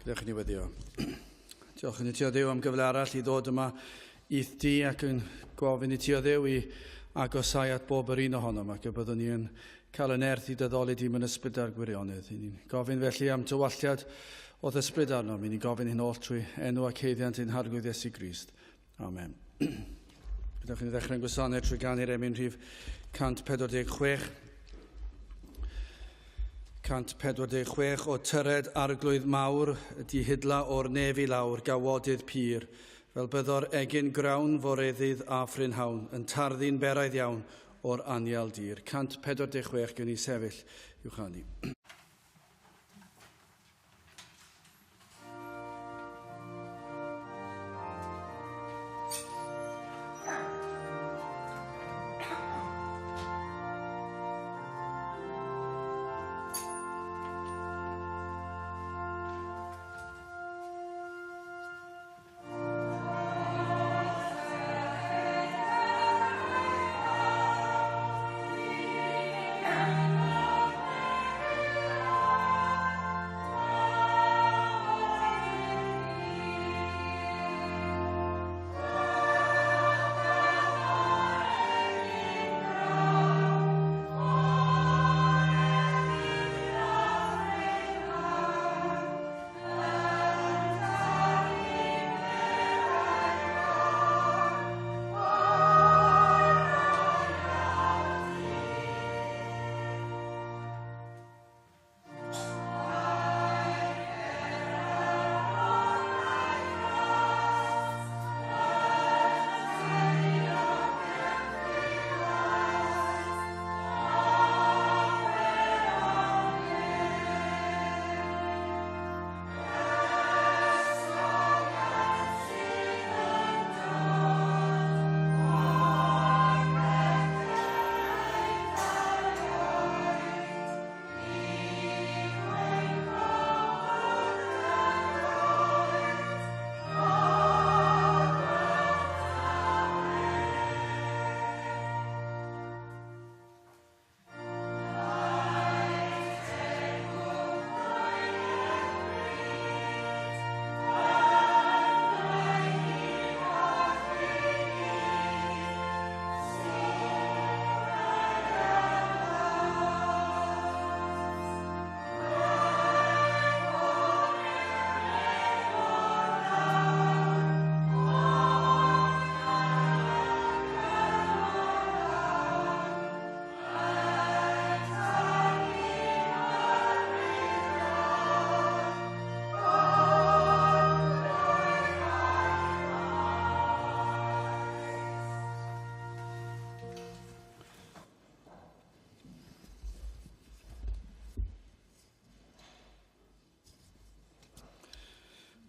Gadewch i ni weddio. Diolch yn i ti o Dduw am gyfle arall i ddod yma i'th di ac yn gofyn i ti o Dduw i agosau at bob yr un ohonom ac y byddwn ni yn cael y nerth i dyddoli di mewn ysbryd a'r gwirionedd. I ni'n gofyn felly am tywalltiad o'th ysbryd arnom. I ni'n gofyn hyn oll trwy enw ac heiddiant ein Harglwydd Iesu Grist. Amen. Gadewch i ni ddechrau'n gwasanaeth trwy ganu'r emyn rhif 146. 146 o tyred arglwydd mawr, dihidla o'r nef i lawr, gawodydd pur, fel byddo'r egin grawn foreddydd a phrynhawn, yn tarddu'n beraidd iawn o'r anial dir. 146 gen i sefyll i'w chanu.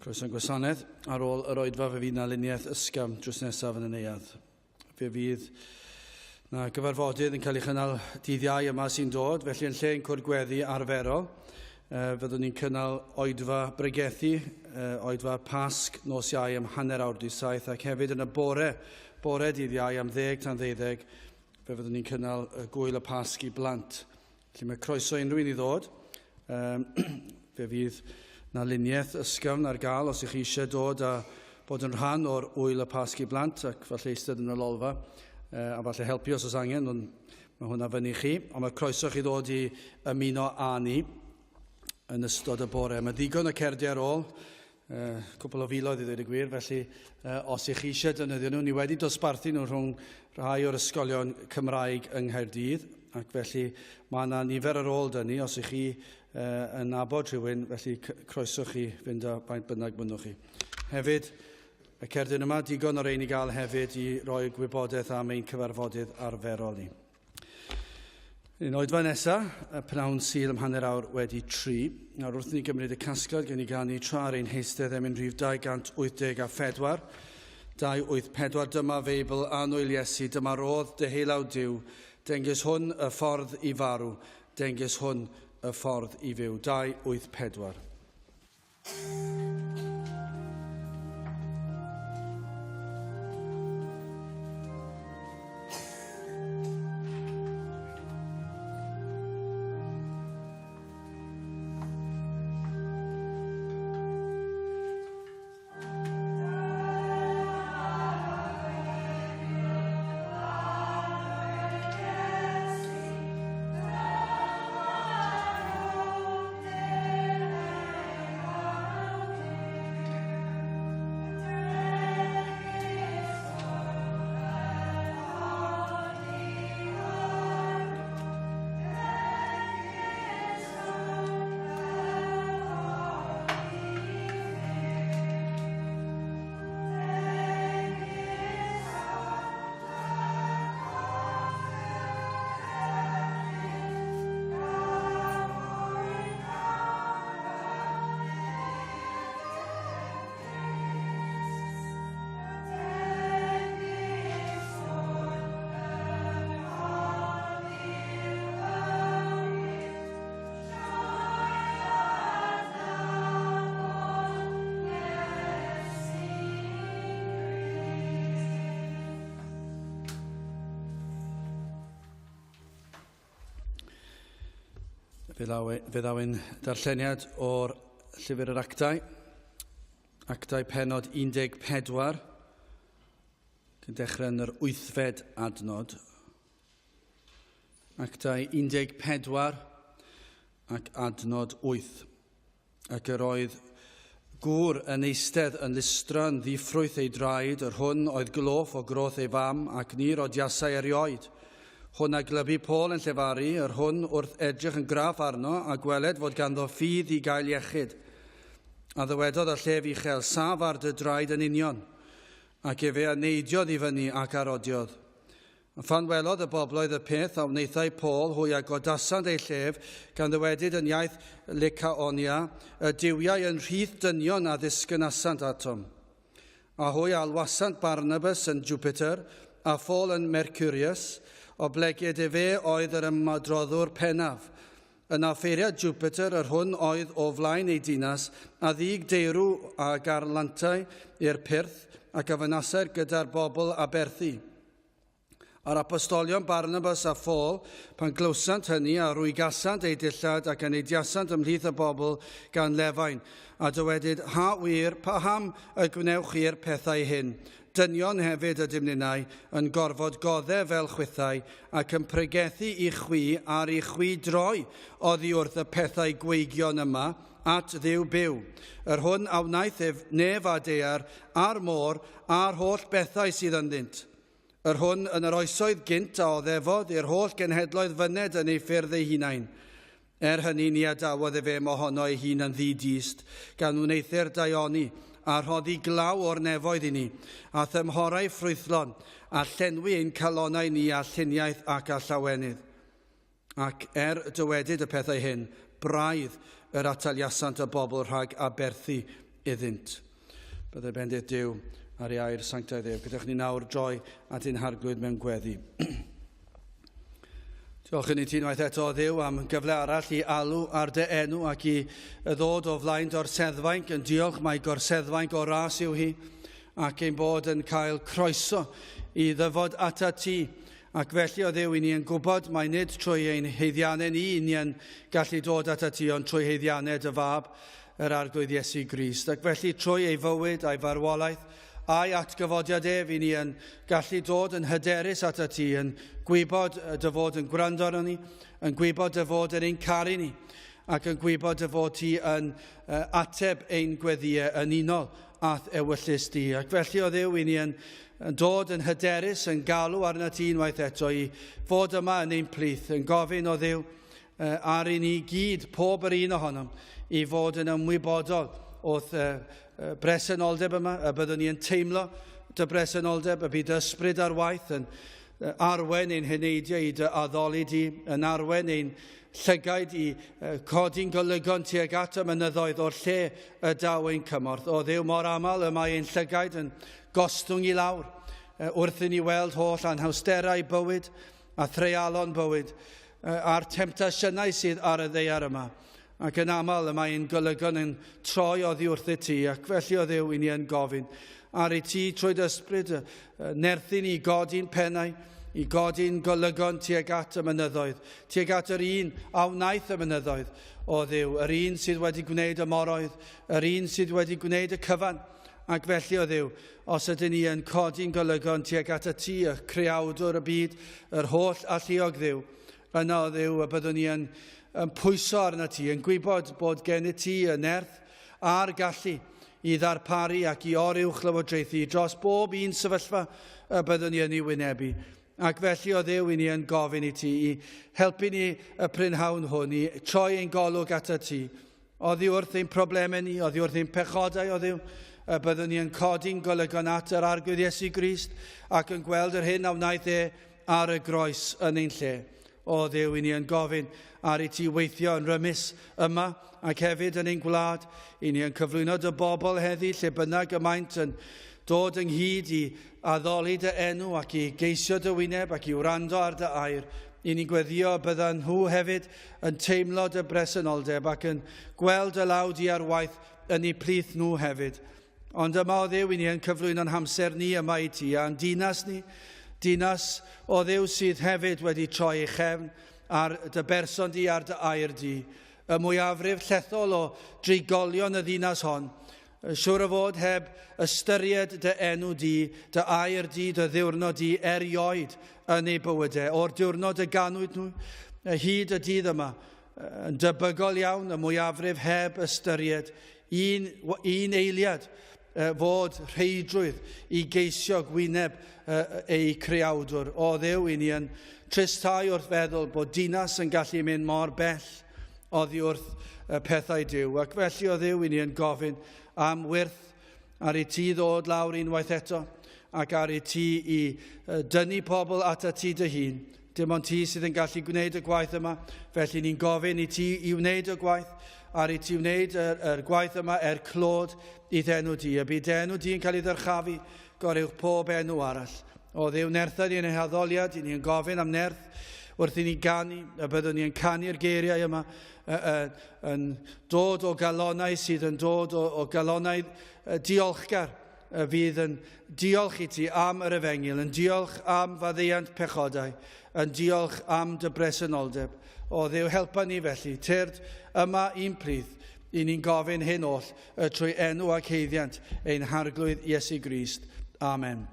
Croeso'n gwasanaeth. Ar ôl yr oedfa fe fydd na luniaeth ysgafn drws nesaf yn y neuadd. Fe fydd na gyfarfodydd yn cael ei chynnal dydd Iau yma sy'n dod, felly yn lle ein cwrdd gweddi arferol, fyddwn ni'n cynnal oedfa bregethu, oedfa Pasg nos Iau am 7:30 ac hefyd yn y bore, bore dydd Iau am 10 tan ddeuddeg, fe fyddwn ni'n cynnal gwyl y Pasg i blant. Felly mae croeso unrhyw un i ddod. Um, fe fydd na luniaeth ysgafn ar gael os ych chi eisiau dod a bod yn rhan o'r wyl y Pasg i blant ac falle eistedd yn y lolfa a falle helpu os oes angen, ond mae hwnna fyny chi. Ond mae croeso chi ddod i ymuno â ni yn ystod y bore. Mae ddigon o cerdiau ar ôl, cwpl o filoedd i ddweud y gwir, felly os ych chi eisiau defnyddio nhw, ni wedi dosbarthu nhw rhwng rhai o'r ysgolion Cymraeg yng Nghaerdydd, ac felly mae yna nifer ar ôl dyn ni, os ych chi yn nabod rhywun, felly croeso chi fynd â faint bynnag mynnwch chi. Hefyd, y cerdyn yma, digon o rein i gael hefyd i roi gwybodaeth am ein cyfarfodydd arferol ni. Yn oedfa nesaf, y pnawn Sul am 3:30. Nawr wrth ni gymryd y casgliad gen i ganu tra ar ein heistedd emyn rhif 284. 284 dyma Feibl annwyl Iesu, dyma rodd deheulaw Duw, dengys hwn y ffordd i farw, dengys hwn y ffordd i fyw. 284. Fe ddaw, e, fe ddaw ein darlleniad o'r Llyfr yr Actau, Actau penod 14, yn dechrau yn yr wythfed adnod. Actau 14 ac adnod 8. Ac yr oedd gŵr yn eistedd yn Lystra yn ddiffrwyth ei draed, yr hwn oedd gloff o groth ei fam, ac ni rodiasai erioed. Hwn a glybu Paul yn llefaru, yr hwn wrth edrych yn graff arno, a gweled fod ganddo ffydd i gael iechyd. A ddywedodd â llef uchel, Saf ar dy draed yn union. Ac efe a neidiodd i fyny ac a rodiodd. A phan welodd y bobloedd y peth a wnaethai Paul, hwy a godasant ei llef, gan ddywedyd yn iaith Lycaonia, Y duwiau yn rhith dynion a ddisgynasant atom. A hwy a alwasant Barnabas yn Jupiter, a Phaul yn Mercurius, oblegid efe oedd yr ymadroddwr pennaf. Yna offeiriad Jupiter, yr hwn oedd o flaen ei dinas, a ddug deirw a garlantau i'r pyrth, ac a fynasai'r gyda'r bobl aberthu. A'r apostolion Barnabas a Phaul, pan glywsant hynny, a rwygasant eu dillad ac a neidiasant ymhlith y bobl gan lefain, a dywedyd, Ha wir, paham y gwnewch chi'r pethau hyn? Dynion hefyd ydym ninnau, yn gorfod goddef fel chwithau, ac yn pregethu i chwi ar i chwi droi oddi wrth y pethau gweigion yma at Dduw byw, yr hwn a wnaeth ef nef a daear, a'r môr, a'r holl bethau sydd ynddynt. Yr hwn yn yr oesoedd gynt a oddefodd i'r holl genhedloedd fyned yn eu ffyrdd eu hunain. Er hynny ni adawodd efe mohono ei hun yn ddi-dyst, gan wneuthur daioni, a rhoddi glaw o'r nefoedd i ni, a thymhorau ffrwythlon, a llenwi ein calonnau ni â lluniaeth ac â llawenydd. Ac er dywedyd y pethau hyn, braidd yr ataliasant y bobl rhag aberthu iddynt. Byddai bendith Duw ar ei air sanctaidd ef. Gadewch ni nawr droi at ein harglwydd mewn gweddi. Diolch i ti unwaith eto, Dduw, am gyfle arall i alw ar dy enw ac i ddod o flaen dorseddfainc yn diolch mai gorseddfainc o ras yw hi ac ein bod yn cael croeso i ddyfod atat ti. Ac felly, o Dduw, i ni yn gwybod mai nid trwy ein haeddiannau ni i ni yn gallu dod atat ti, ond trwy haeddiannau dy Fab, yr Arglwydd Iesu Grist. Ac felly, trwy ei fywyd a'i farwolaeth a'i atgyfodiad ef, i ni yn gallu dod yn hyderus atat ti, yn gwybod dy fod yn gwrando arnon ni, yn gwybod dy fod yn ein caru ni, ac yn gwybod dy fod ti yn ateb ein gweddïau yn unol a'th ewyllys di. Ac felly, o Dduw, i ni yn, yn dod yn hyderus, yn galw arnat ti unwaith eto i fod yma yn ein plith, yn gofyn, o Dduw, ar i ni gyd, pob yr un ohonom, i fod yn ymwybodol o'th bresenoldeb yma, y byddwn ni yn teimlo dy bresenoldeb, y bydd dy ysbryd ar waith yn arwen ein heneidiau i dy addoli di, yn arwen ein llygaid i codi'n golygon tuag at y mynyddoedd o'r lle y daw ein cymorth. O Dduw, mor aml y mae ein llygaid yn gostwng i lawr wrth i ni weld holl anhawsterau bywyd a threialon bywyd a'r temtasiynau sydd ar y ddaear yma. Ac yn aml y mae ein golygon yn troi oddi wrthyt ti, ac felly o Dduw i ni yn gofyn ar i ti trwy dy ysbryd nerthu ni i godi'n pennau, i godi'n golygon tuag at y mynyddoedd, tuag at yr un a wnaeth y mynyddoedd, o Dduw, yr un sydd wedi gwneud y moroedd, yr un sydd wedi gwneud y cyfan. Ac felly, o Dduw, os ydyn ni yn codi'n golygon tuag at y ti, y creawdwr y byd, yr holl alluog Dduw, yna, o Dduw, y byddwn ni yn, yn pwyso arnat ti, yn gwybod bod gennyt ti y nerth a'r gallu i ddarparu ac i oruwch lywodraethu dros bob un sefyllfa y byddwn ni yn ei wynebu. Ac felly, o Dduw, i ni yn gofyn i ti i helpu ni y prynhawn hwn, i troi ein golwg atat ti, oddi wrth ein problemau ni, oddi wrth ein pechodau, o Dduw, y byddwn ni yn codi'n golygon at yr Arglwydd Iesu Grist ac yn gweld yr hyn a wnaeth e ar y groes yn ein lle. O Dduw, i ni yn gofyn ar i ti weithio yn rymus yma ac hefyd yn ein gwlad. I ni yn cyflwyno dy bobl heddi lle bynnag y maent yn dod ynghyd i addoli dy enw ac i geisio dy wyneb ac i wrando ar dy air. I ni'n gweddio y byddan nhw hefyd yn teimlo dy bresenoldeb ac yn gweld dy law di ar waith yn eu plith nhw hefyd. Ond yma o Dduw, i ni yn cyflwyno'n hamser ni yma i ti, a'n dinas ni, dinas o Dduw sydd hefyd wedi troi ei chefn ar dy berson di ar dy air di. Y mwyafrif llethol o drigolion y ddinas hon, siŵr o fod heb ystyried dy enw di, dy air di, dy ddiwrnod di erioed yn eu bywydau. O'r diwrnod y ganwyd nhw, hyd y dydd yma, yn debygol iawn y mwyafrif heb ystyried un eiliad fod rheidrwydd i geisio gwyneb eu creawdwr. O Dduw, i ni yn tristau wrth feddwl bod dinas yn gallu mynd mor bell oddi wrth pethau Duw. Ac felly o Dduw, i ni yn gofyn am wyrth ar i ti ddod lawr unwaith eto ac ar i ti i dynnu pobl at ti dy hun. Dim ond ti sydd yn gallu gwneud y gwaith yma, felly ni'n gofyn i ti i wneud y gwaith, ar i ti wneud yr gwaith yma er clod i'th enw di. A bydd enw di yn cael ei ddyrchafu goruwch pob enw arall. O Dduw, nertha ni yn ei haddoliad, i ni'n gofyn am nerth wrth i ni ganu, y byddwn ni yn canu'r geiriau yma, yn dod o galonau sydd yn dod o galonau diolchgar, fydd yn diolch i ti am yr efengyl, yn diolch am faddeuant pechodau, yn diolch am dy bresenoldeb. O Dduw, helpa ni felly, tyrd yma i'n plith, i ni'n gofyn hyn oll trwy enw ac haeddiant ein Harglwydd Iesu Grist. Amen.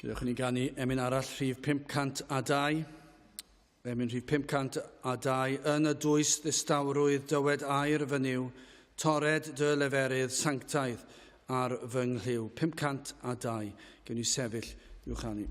Gadewch i ni ganu emyn arall, rhif 502. Emyn rhif 502. Yn y dwys ddistawrwydd dywed air fy Nuw, torred dy leferydd sanctaidd ar fy nghlyw. 502. Gewn ni sefyll i'w chanu.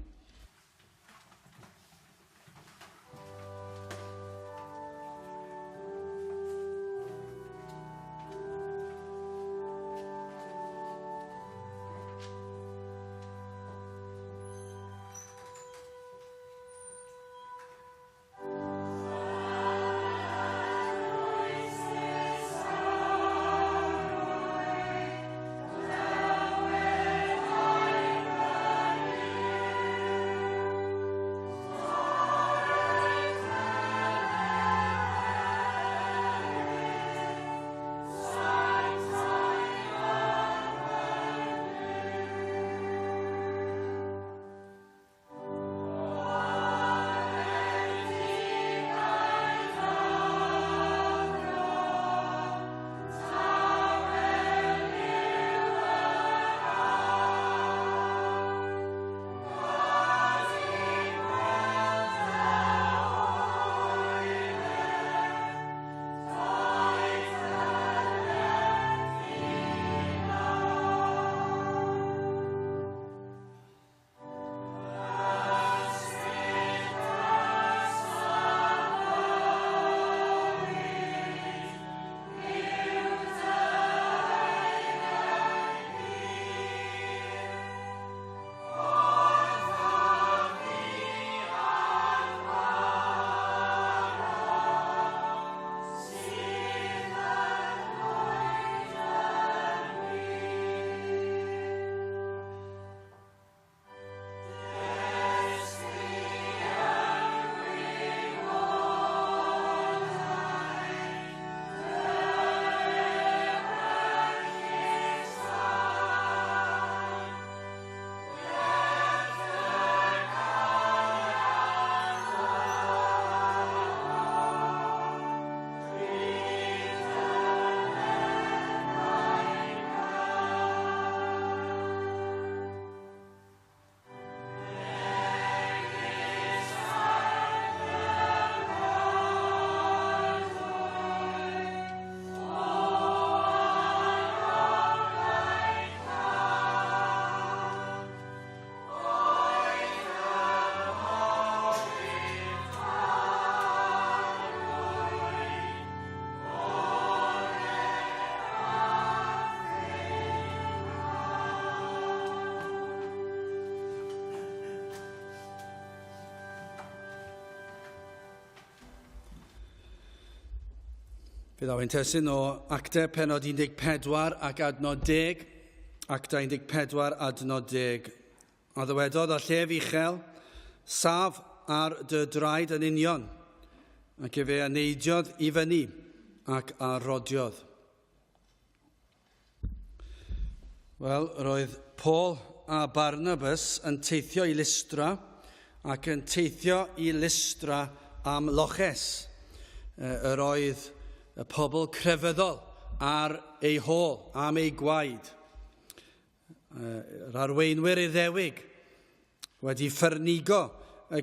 Fe ddaw ein testun o Actau penod 14 ac adnod 10. Actau 14 adnod 10. A ddywedodd â llef uchel, Saf ar dy draed yn union. Ac efe a neidiodd i fyny ac a rodiodd. Wel, roedd Paul a Barnabas yn teithio i Lystra ac yn teithio i Lystra am loches. Yr oedd y pobl crefyddol ar ei hôl, am ei gwaed. Yr arweinwyr Iddewig wedi ffyrnigo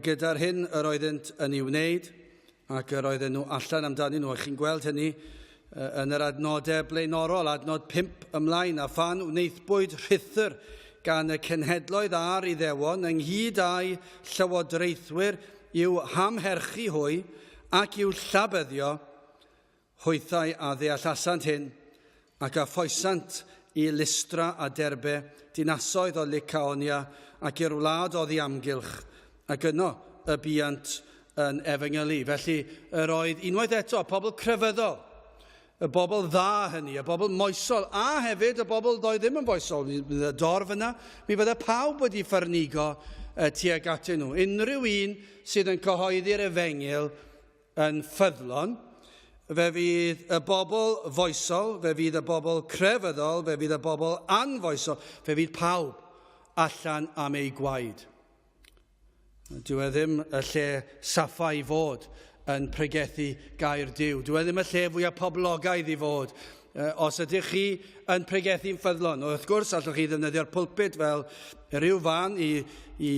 gyda'r hyn yr oeddynt yn ei wneud ac yr oedden nhw allan amdanyn nhw. A chi'n gweld hynny yn yr adnodau blaenorol, adnod 5 ymlaen, a phan wnaethbwyd rhuthr gan y cenhedloedd a'r Iddewon ynghyd â'u llywodraethwyr i'w hamherchu hwy ac i'w llabyddio, Hwythau a ddeallasant hyn, ac a ffoesant i Lystra a Derbe, dinasoedd o Lycaonia, ac i'r wlad oddi amgylch, ac yno y buant yn efengylu. Felly, yr oedd unwaith eto pobl crefyddol, y bobl dda hynny, y bobl moesol, a hefyd y bobl ddoedd ddim yn foesol. Mi fydde dorf yna, mi fydde pawb wedi ffyrnigo tuag atyn nhw. Unrhyw un sydd yn cyhoeddi'r efengyl yn ffyddlon, fe fydd y bobl foesol, fe fydd y bobl crefyddol, fe fydd y bobl anfoesol, fe fydd pawb allan am eu gwaed. Dyw e ddim y lle saffa i fod yn pregethu gair Duw. Dyw e ddim y lle fwyaf poblogaidd i fod. Os ydych chi yn pregethu'n ffyddlon, wrth gwrs allwch chi ddefnyddio'r pulpit fel rhyw fan i, i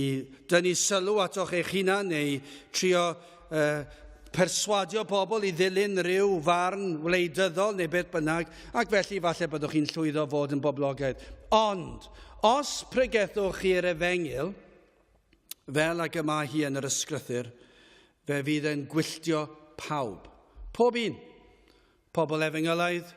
dynnu sylw atoch eich hunan neu trio perswadio pobl i ddilyn rhyw farn wleidyddol neu beth bynnag, ac felly falle byddwch chi'n llwyddo fod yn boblogaidd. Ond, os pregethwch chi'r efengyl, fel ag y mae hi yn yr ysgrythur, fe fydd e'n gwylltio pawb. Pob un. Pobl efengylaidd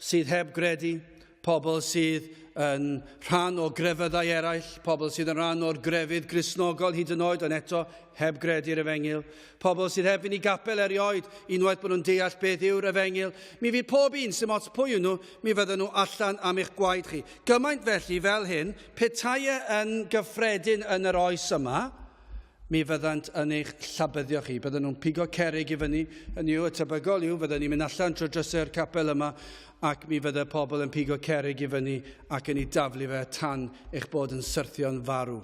sydd heb gredu, pobl sydd yn rhan o grefyddau eraill, pobl sydd yn rhan o'r grefydd Gristnogol hyd yn oed, ond eto heb gredu'r efengyl, pobl sydd heb fynd i gapel erioed, unwaith bod nhw'n deall beth yw'r efengyl. Mi fydd pob un, sy'n ots pwy yw nhw, mi fydden nhw allan am eich gwaed chi. Gymaint felly fel hyn, petai e yn gyffredin yn yr oes yma, mi fyddant yn eich llabyddio chi. Bydden nhw'n pigo cerrig i fyny, hynny yw, y tebygol yw, fydden ni'n mynd allan trwy drysau'r capel yma ac mi fydde pobl yn pigo cerrig i fyny ac yn ei daflu fe tan eich bod yn syrthio'n farw.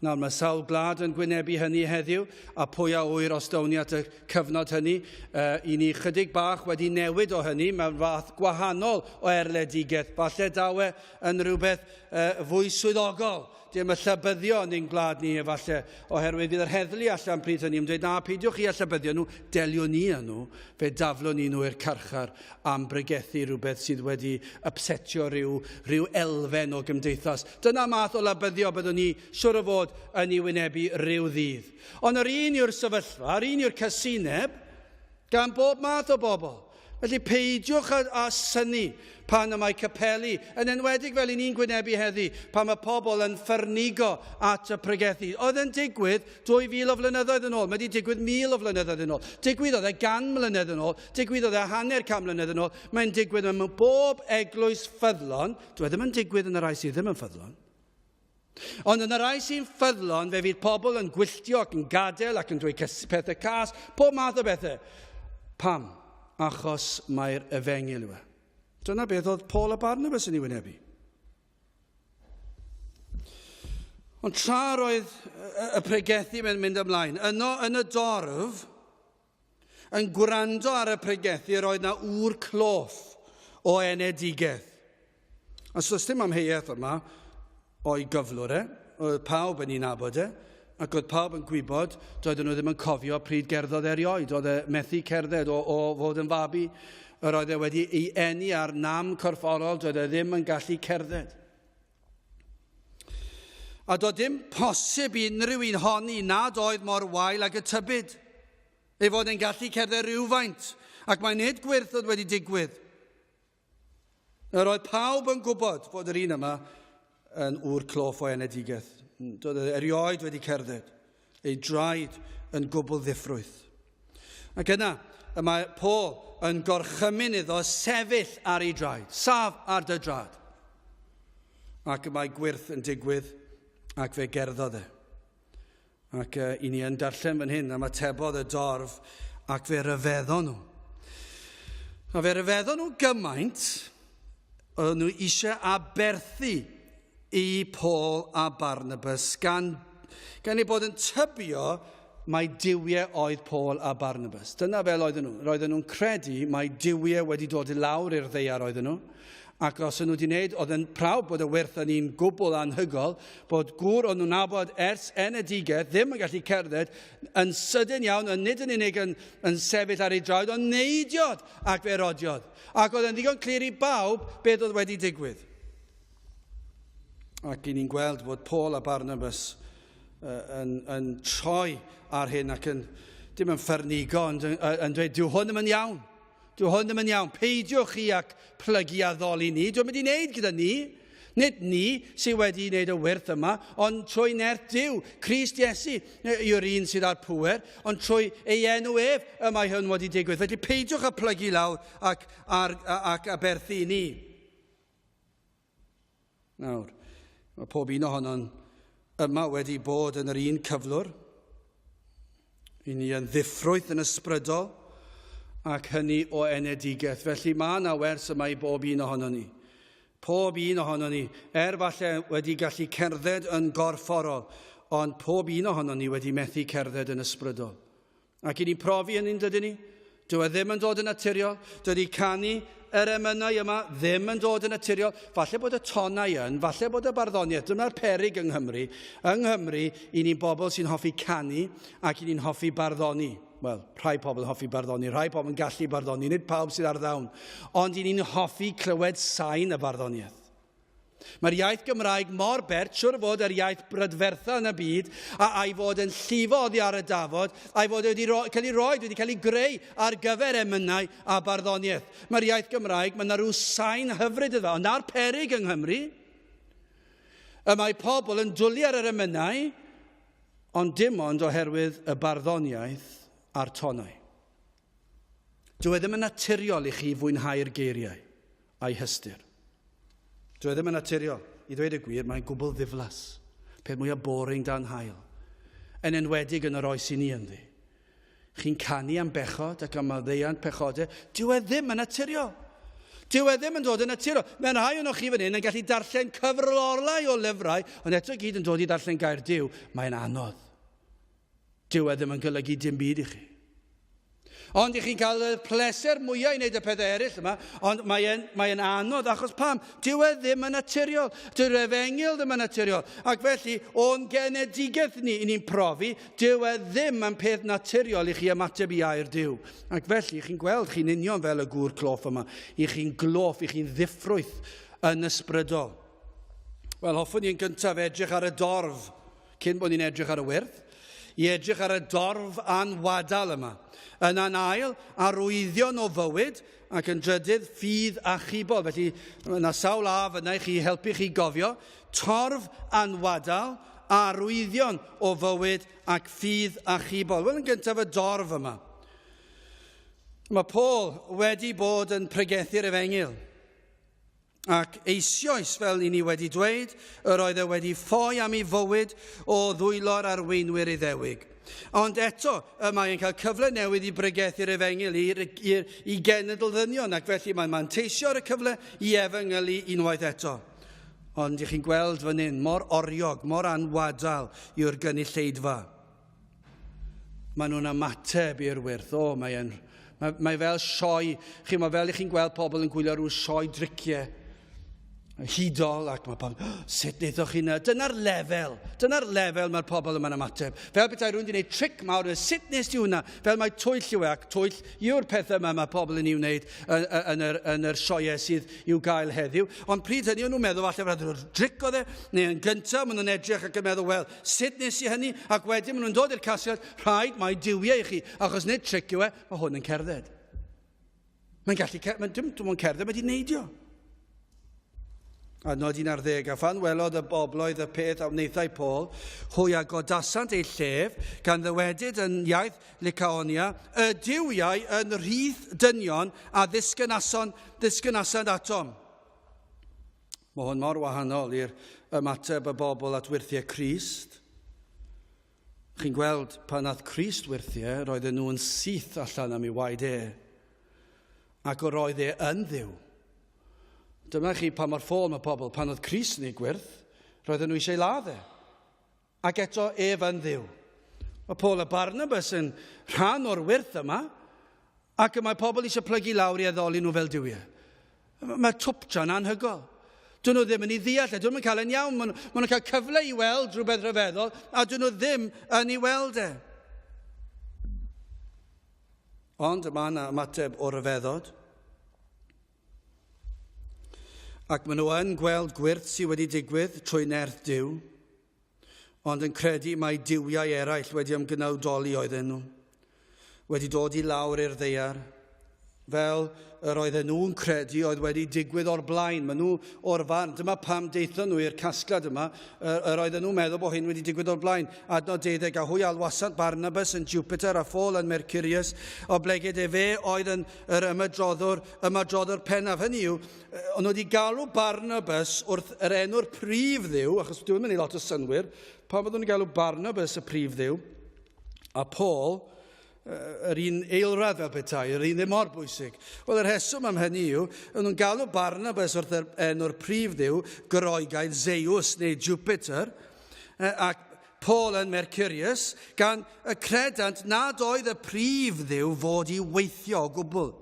Nawr, mae sawl gwlad yn gwynebu hynny heddiw, a pwy a ŵyr os down ni at y cyfnod hynny. Uh, I ni chydig bach wedi newid o hynny mewn fath gwahanol o erledigaeth. Falle dawe yn rhywbeth uh, fwy swyddogol Dim y llybyddio yn ein gwlad ni, efallai, oherwydd fydd yr heddlu allan pryd hynny yn dweud, na, peidiwch chi â llybyddio nhw, deliwn ni â nhw, fe daflwn ni nhw i'r carchar am bregethu rhywbeth sydd wedi ypsetio rhyw, rhyw elfen o gymdeithas. Dyna math o labyddio byddwn ni, siwr o fod, yn ei wynebu rhyw ddydd. Ond yr un yw'r sefyllfa, yr un yw'r casineb, gan bob math o bobl. Felly peidiwch â, â synnu pan y mae capeli, yn enwedig fel i ni'n gwynebu heddi, pan mae pobl yn ffyrnigo at y pregethu. Oedd yn digwydd 2,000 o flynyddoedd yn ôl, mae wedi digwydd 1,000 o flynyddoedd yn ôl. Digwyddodd e gan mlynedd yn ôl, digwyddodd e hanner can mlynedd yn ôl. Mae'n digwydd mewn bob eglwys ffyddlon. Dyw e ddim yn digwydd yn y rhai sydd ddim yn ffyddlon. Ond yn y rhai sy'n ffyddlon, fe fydd pobl yn gwylltio ac yn gadael ac yn dweud pethau cas, pob math o bethau. Pam? Achos mae'r efengyl yw e. Dyna beth oedd Paul a Barnabas yn ei wynebu. Ond tra roedd y pregethu yn mynd ymlaen, yno yn y dorf, yn gwrando ar y pregethu yr oedd na ŵr cloff o enedigaeth. A so dim amheuaeth yma o'i gyflwr e, oedd pawb yn ei nabod e, ac oedd pawb yn gwybod, doedden nhw ddim yn cofio pryd gerddodd erioed, oedd e methu cerdded o, o fod yn fabi, yr oedd e wedi ei eni ar nam corfforol, doedd e ddim yn gallu cerdded. A doedd dim posib i unrhyw un honni nad oedd mor wael ag y tybid. Ei fod e'n gallu cerdded rhywfaint, ac mae nid gwyrth oedd wedi digwydd. Yr oedd pawb yn gwybod fod yr un yma yn ŵr cloff o enedigaeth. Doedd e erioed wedi cerdded, ei draed yn gwbl ddiffrwyth. Ac yna, y mae Paul yn gorchymyn iddo sefyll ar ei draed, saf ar dy draed. Ac y mae gwyrth yn digwydd ac fe gerddodd e. Ac i ni yn darllen fan hyn am atebodd y dorf ac fe ryfeddon nhw. A fe ryfeddon nhw gymaint, oedden nhw eisiau aberthu i Paul a Barnabas gan, gan eu bod yn tybio mai duwiau oedd Paul a Barnabas. Dyna fel oedden nhw. Roedden nhw'n credu mai duwiau wedi dod i lawr i'r ddeiar oedden nhw. Ac os o'n nhw wedi wneud, oedd yn prawf bod y wyrth yn un gwbl anhygol, bod gŵr o'n nhw'n nabod ers enedigaeth ddim yn gallu cerdded, yn sydyn iawn, yn nid yn unig yn, yn sefyll ar ei draed, ond neidiodd ac fe rodiodd. Ac oedd yn ddigon clir i bawb beth oedd wedi digwydd. Ac i ni'n gweld bod Paul a Barnabas yn, yn troi ar hyn ac yn dim yn ffyrnigo, ond yn, yn dweud, dyw hwn ddim yn iawn. Dyw hwn ddim yn iawn. Peidiwch chi ac plygu addoli ni. Dwi'n mynd i wneud gyda ni. Nid ni sydd wedi wneud y wyrth yma, ond trwy nerth Duw, Crist Iesu yw'r un sydd â'r pŵer, ond trwy ei enw ef y mae hwn wedi digwydd. Felly peidiwch â plygu lawr ac, ar, ac aberthu i ni. Nawr, mae pob un ohonon yma wedi bod yn yr un cyflwr. I ni yn ddiffrwyth yn ysbrydol ac hynny o enedigaeth. Felly mae yna wers yma i bob un ohonon ni. Pob un ohonon ni, er falle wedi gallu cerdded yn gorfforol, ond pob un ohonon ni wedi methu cerdded yn ysbrydol. Ac i ni'n profi hynny'n dydyn ni? Dyw e ddim yn dod yn naturiol. Dydy canu yr emynau yma ddim yn dod yn naturiol. Falle bod y tonau yn, falle bod y barddoniaeth. Dyna'r perig yng Nghymru. Yng Nghymru, i ni'n bobl sy'n hoffi canu ac i ni'n hoffi barddoni. Wel, rhai pobl yn hoffi barddoni, rhai pobl yn gallu barddoni, nid pawb sydd ar ddawn. Ond i ni'n hoffi clywed sain y barddoniaeth. Mae'r iaith Gymraeg mor bert, siwr o fod yr iaith brydfertha yn y byd, a, a'i fod yn llifo oddi ar y dafod, a'i fod wedi ro, cael ei roi, wedi cael ei greu ar gyfer emynau a barddoniaeth. Mae'r iaith Gymraeg, mae yna rhyw sain hyfryd iddo, ond na'r perig yng Nghymru, y mae pobl yn dwlu ar yr emynau, ond dim ond oherwydd y barddoniaeth a'r tonau. Dyw e ddim yn naturiol i chi fwynhau'r geiriau a'i hystyr. Dyw e ddim yn naturiol. I ddweud y gwir, mae'n gwbl ddiflas. Peth mwyaf boring dan hael. Yn enwedig yn yr oes i ni ynddi. Chi'n canu am bechod ac am maddeuant pechodau. Dyw e ddim yn naturiol. Dyw e ddim yn dod yn naturiol. Mae'n rhai o'n chi fan hyn yn gallu darllen cyfrolau o lyfrau, ond eto gyd yn dod i ddarllen gair Duw. Mae'n anodd. Dyw e ddim yn golygu dim byd i chi. Ond i chi'n cael y pleser mwyaf i wneud y pethau eraill yma, ond mae'n mae anodd achos pam? Dyw e ddim yn naturiol. Dyw'r efengyl ddim yn naturiol. Ac felly, o'n genedigaeth ni, i ni'n profi, dyw e ddim yn peth naturiol i chi ymateb i air Duw. Ac felly, chi'n gweld, chi'n union fel y gŵr cloff yma. I chi'n gloff, i chi'n ddiffrwyth yn ysbrydol. Wel, hoffwn i'n gyntaf edrych ar y dorf cyn bod ni'n edrych ar y wyrth, i edrych ar y dorf anwadal yma. Yna'n ail, arwyddion o fywyd, ac yn drydydd, ffydd achubol. Felly, yna sawl af yna i chi helpu chi gofio. Torf anwadal, arwyddion o fywyd ac ffydd achubol. Wel, yn gyntaf y dorf yma. Mae Paul wedi bod yn pregethu'r efengyl. Ac eisioes, fel i ni wedi dweud, yr oedd e wedi ffoi am ei fywyd o ddwylo'r arweinwyr Iddewig. Ond eto, y mae'n cael cyfle newydd i bregethu'r efengyl i, i, i genedl ddynion, ac felly mae'n manteisio ar y cyfle i efengylu unwaith eto. Ond i chi'n gweld fan hyn, mor oriog, mor anwadal yw'r gynulleidfa. Maen nhw'n ymateb i'r wyrth. O, mae'n mae, mae fel sioe, chi, mae fel i chi'n gweld pobl yn gwylio rhyw sioe driciau hudol ac mae pobl, oh, sut wnaethoch chi na? Dyna'r lefel, dyna'r lefel mae'r pobl yma'n ymateb. Fel petai rhywun wedi gwneud tric mawr, sut nes ti hwnna? Fel mae twyll yw e, ac twyll yw'r pethau yma mae pobl yn ei wneud yn, yn, yr, yn yr sioeau sydd i'w gael heddiw. Ond pryd hynny, o'n nhw'n meddwl falle fod tric oedd e, neu yn gyntaf, maen nhw'n edrych ac yn meddwl, wel, Sut nes i hynny? Ac wedyn maen nhw'n dod i'r casgliad, rhaid mae duwiau i chi, achos nid tric yw e, mae hwn yn cerdded. Mae'n gallu, mae'n dim, dim ond cerdded, mae wedi neidio. Adnod 11, a phan welodd y bobloedd y peth a wnaethai Paul, hwy a godasant eu llef, gan ddywedyd yn iaith Lycaonia, y duwiau yn rhith dynion a ddisgynason, ddisgynasant atom. Mae hwn mor wahanol i'r ymateb y bobl at wyrthiau Crist. Chi'n gweld, pan nath Crist wyrthiau, roedden nhw yn syth allan am ei waed e. Ac yr oedd e yn ddiw. Dyma chi pa mor ffôl mae pobl. Pan oedd Crist yn ei gwyrth, roedden nhw eisiau ladd e. Ac eto ef yn ddiw. Mae Paul a Barnabas yn rhan o'r wyrth yma, ac y mae pobl eisiau plygu lawr i addoli nhw fel duwiau. Mae twptra'n anhygol. Dyn nhw ddim yn ei ddeall e, dyn nhw'n cael e'n iawn. Maen nhw'n cael cyfle i weld rhywbeth rhyfeddol, a dyn nhw ddim yn ei weld e. Ond mae yna ymateb o ryfeddod. Ac maen nhw yn gweld gwyrth sydd wedi digwydd trwy nerth Duw, ond yn credu mai duwiau eraill wedi ymgnawdoli oedden nhw, wedi dod i lawr i'r ddaear, fel yr oedden nhw'n credu oedd wedi digwydd o'r blaen. Maen nhw o'r farn. Dyma pam deithon nhw i'r casgliad yma. Yr, yr oedden nhw'n meddwl bod hyn wedi digwydd o'r blaen. Adnod 12, a hwy alwasant Barnabas yn Jupiter a Phaul yn Mercurius, oblegid efe oedd yn yr ymadroddwr, ymadroddwr pennaf. Hynny yw, o'n nhw wedi galw Barnabas wrth yr enw'r prif ddiw, achos dwi'n mynd i lot o synwyr, pan byddwn nhw'n galw Barnabas y prif ddiw, a Paul, yr un eilradd fel petai, yr un ddim mor bwysig. Wel, yr rheswm am hynny yw, o'n nhw'n galw Barnabas wrth yr enw'r prif ddiw, Groegaidd Zeus neu Jupiter, ac Paul yn Mercurius, gan y credant nad oedd y prif ddiw fod i weithio o gwbl.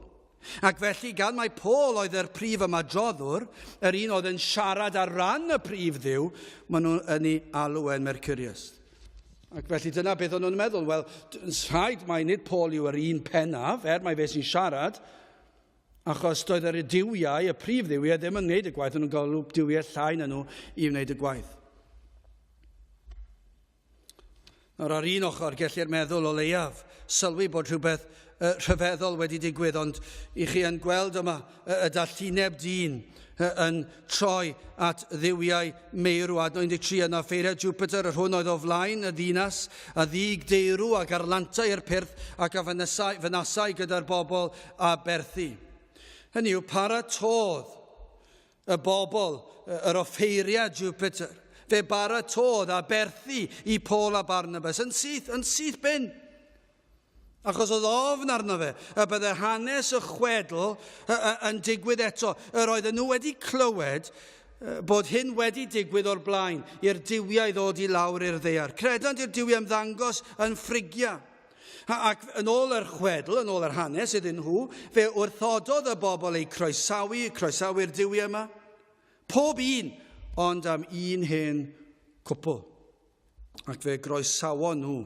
Ac felly, gan mai Paul oedd yr prif ymadroddwr, yr un oedd yn siarad ar ran y prif ddiw, maen nhw yn ei alw e'n Mercurius. Ac felly dyna beth o'n nhw'n meddwl. Wel, rhaid mai nid Paul yw yr un pennaf, er mai fe sy'n siarad, achos doedd yr duwiau, y prif dduwiau, ddim yn gwneud y gwaith, o'n nhw'n galw duwiau llai na nhw i wneud y gwaith. Nawr, ar un ochr, gellir meddwl o leiaf sylwi bod rhywbeth rhyfeddol wedi digwydd, ond i chi yn gweld yma y dallineb dyn yn troi at dduwiau meirw. Adnod 13 yna, ffeiriad Jupiter, yr hwn oedd o flaen y ddinas, a ddig deirw ac arlantau i'r pyrth ac a fynasai, fynasai gyda'r bobl a berthi. Hynny yw, paratodd Y bobl, yr offeiriad Jupiter, fe baratôdd a berthi i Paul a Barnabas yn syth, yn syth bin. Achos oedd ofn arno fe y bydde hanes y chwedl yn digwydd eto. Yr oedden nhw wedi clywed bod hyn wedi digwydd o'r blaen i'r duwiau ddod i lawr i'r ddaear. Credant i'r duwiau ymddangos yn Ffrigia. Ac yn ôl yr chwedl, yn ôl yr hanes iddyn nhw, fe wrthododd y bobl eu croesawu, croesawu'r duwiau yma. Pob un, ond am un hen cwpl. Ac fe groesawon nhw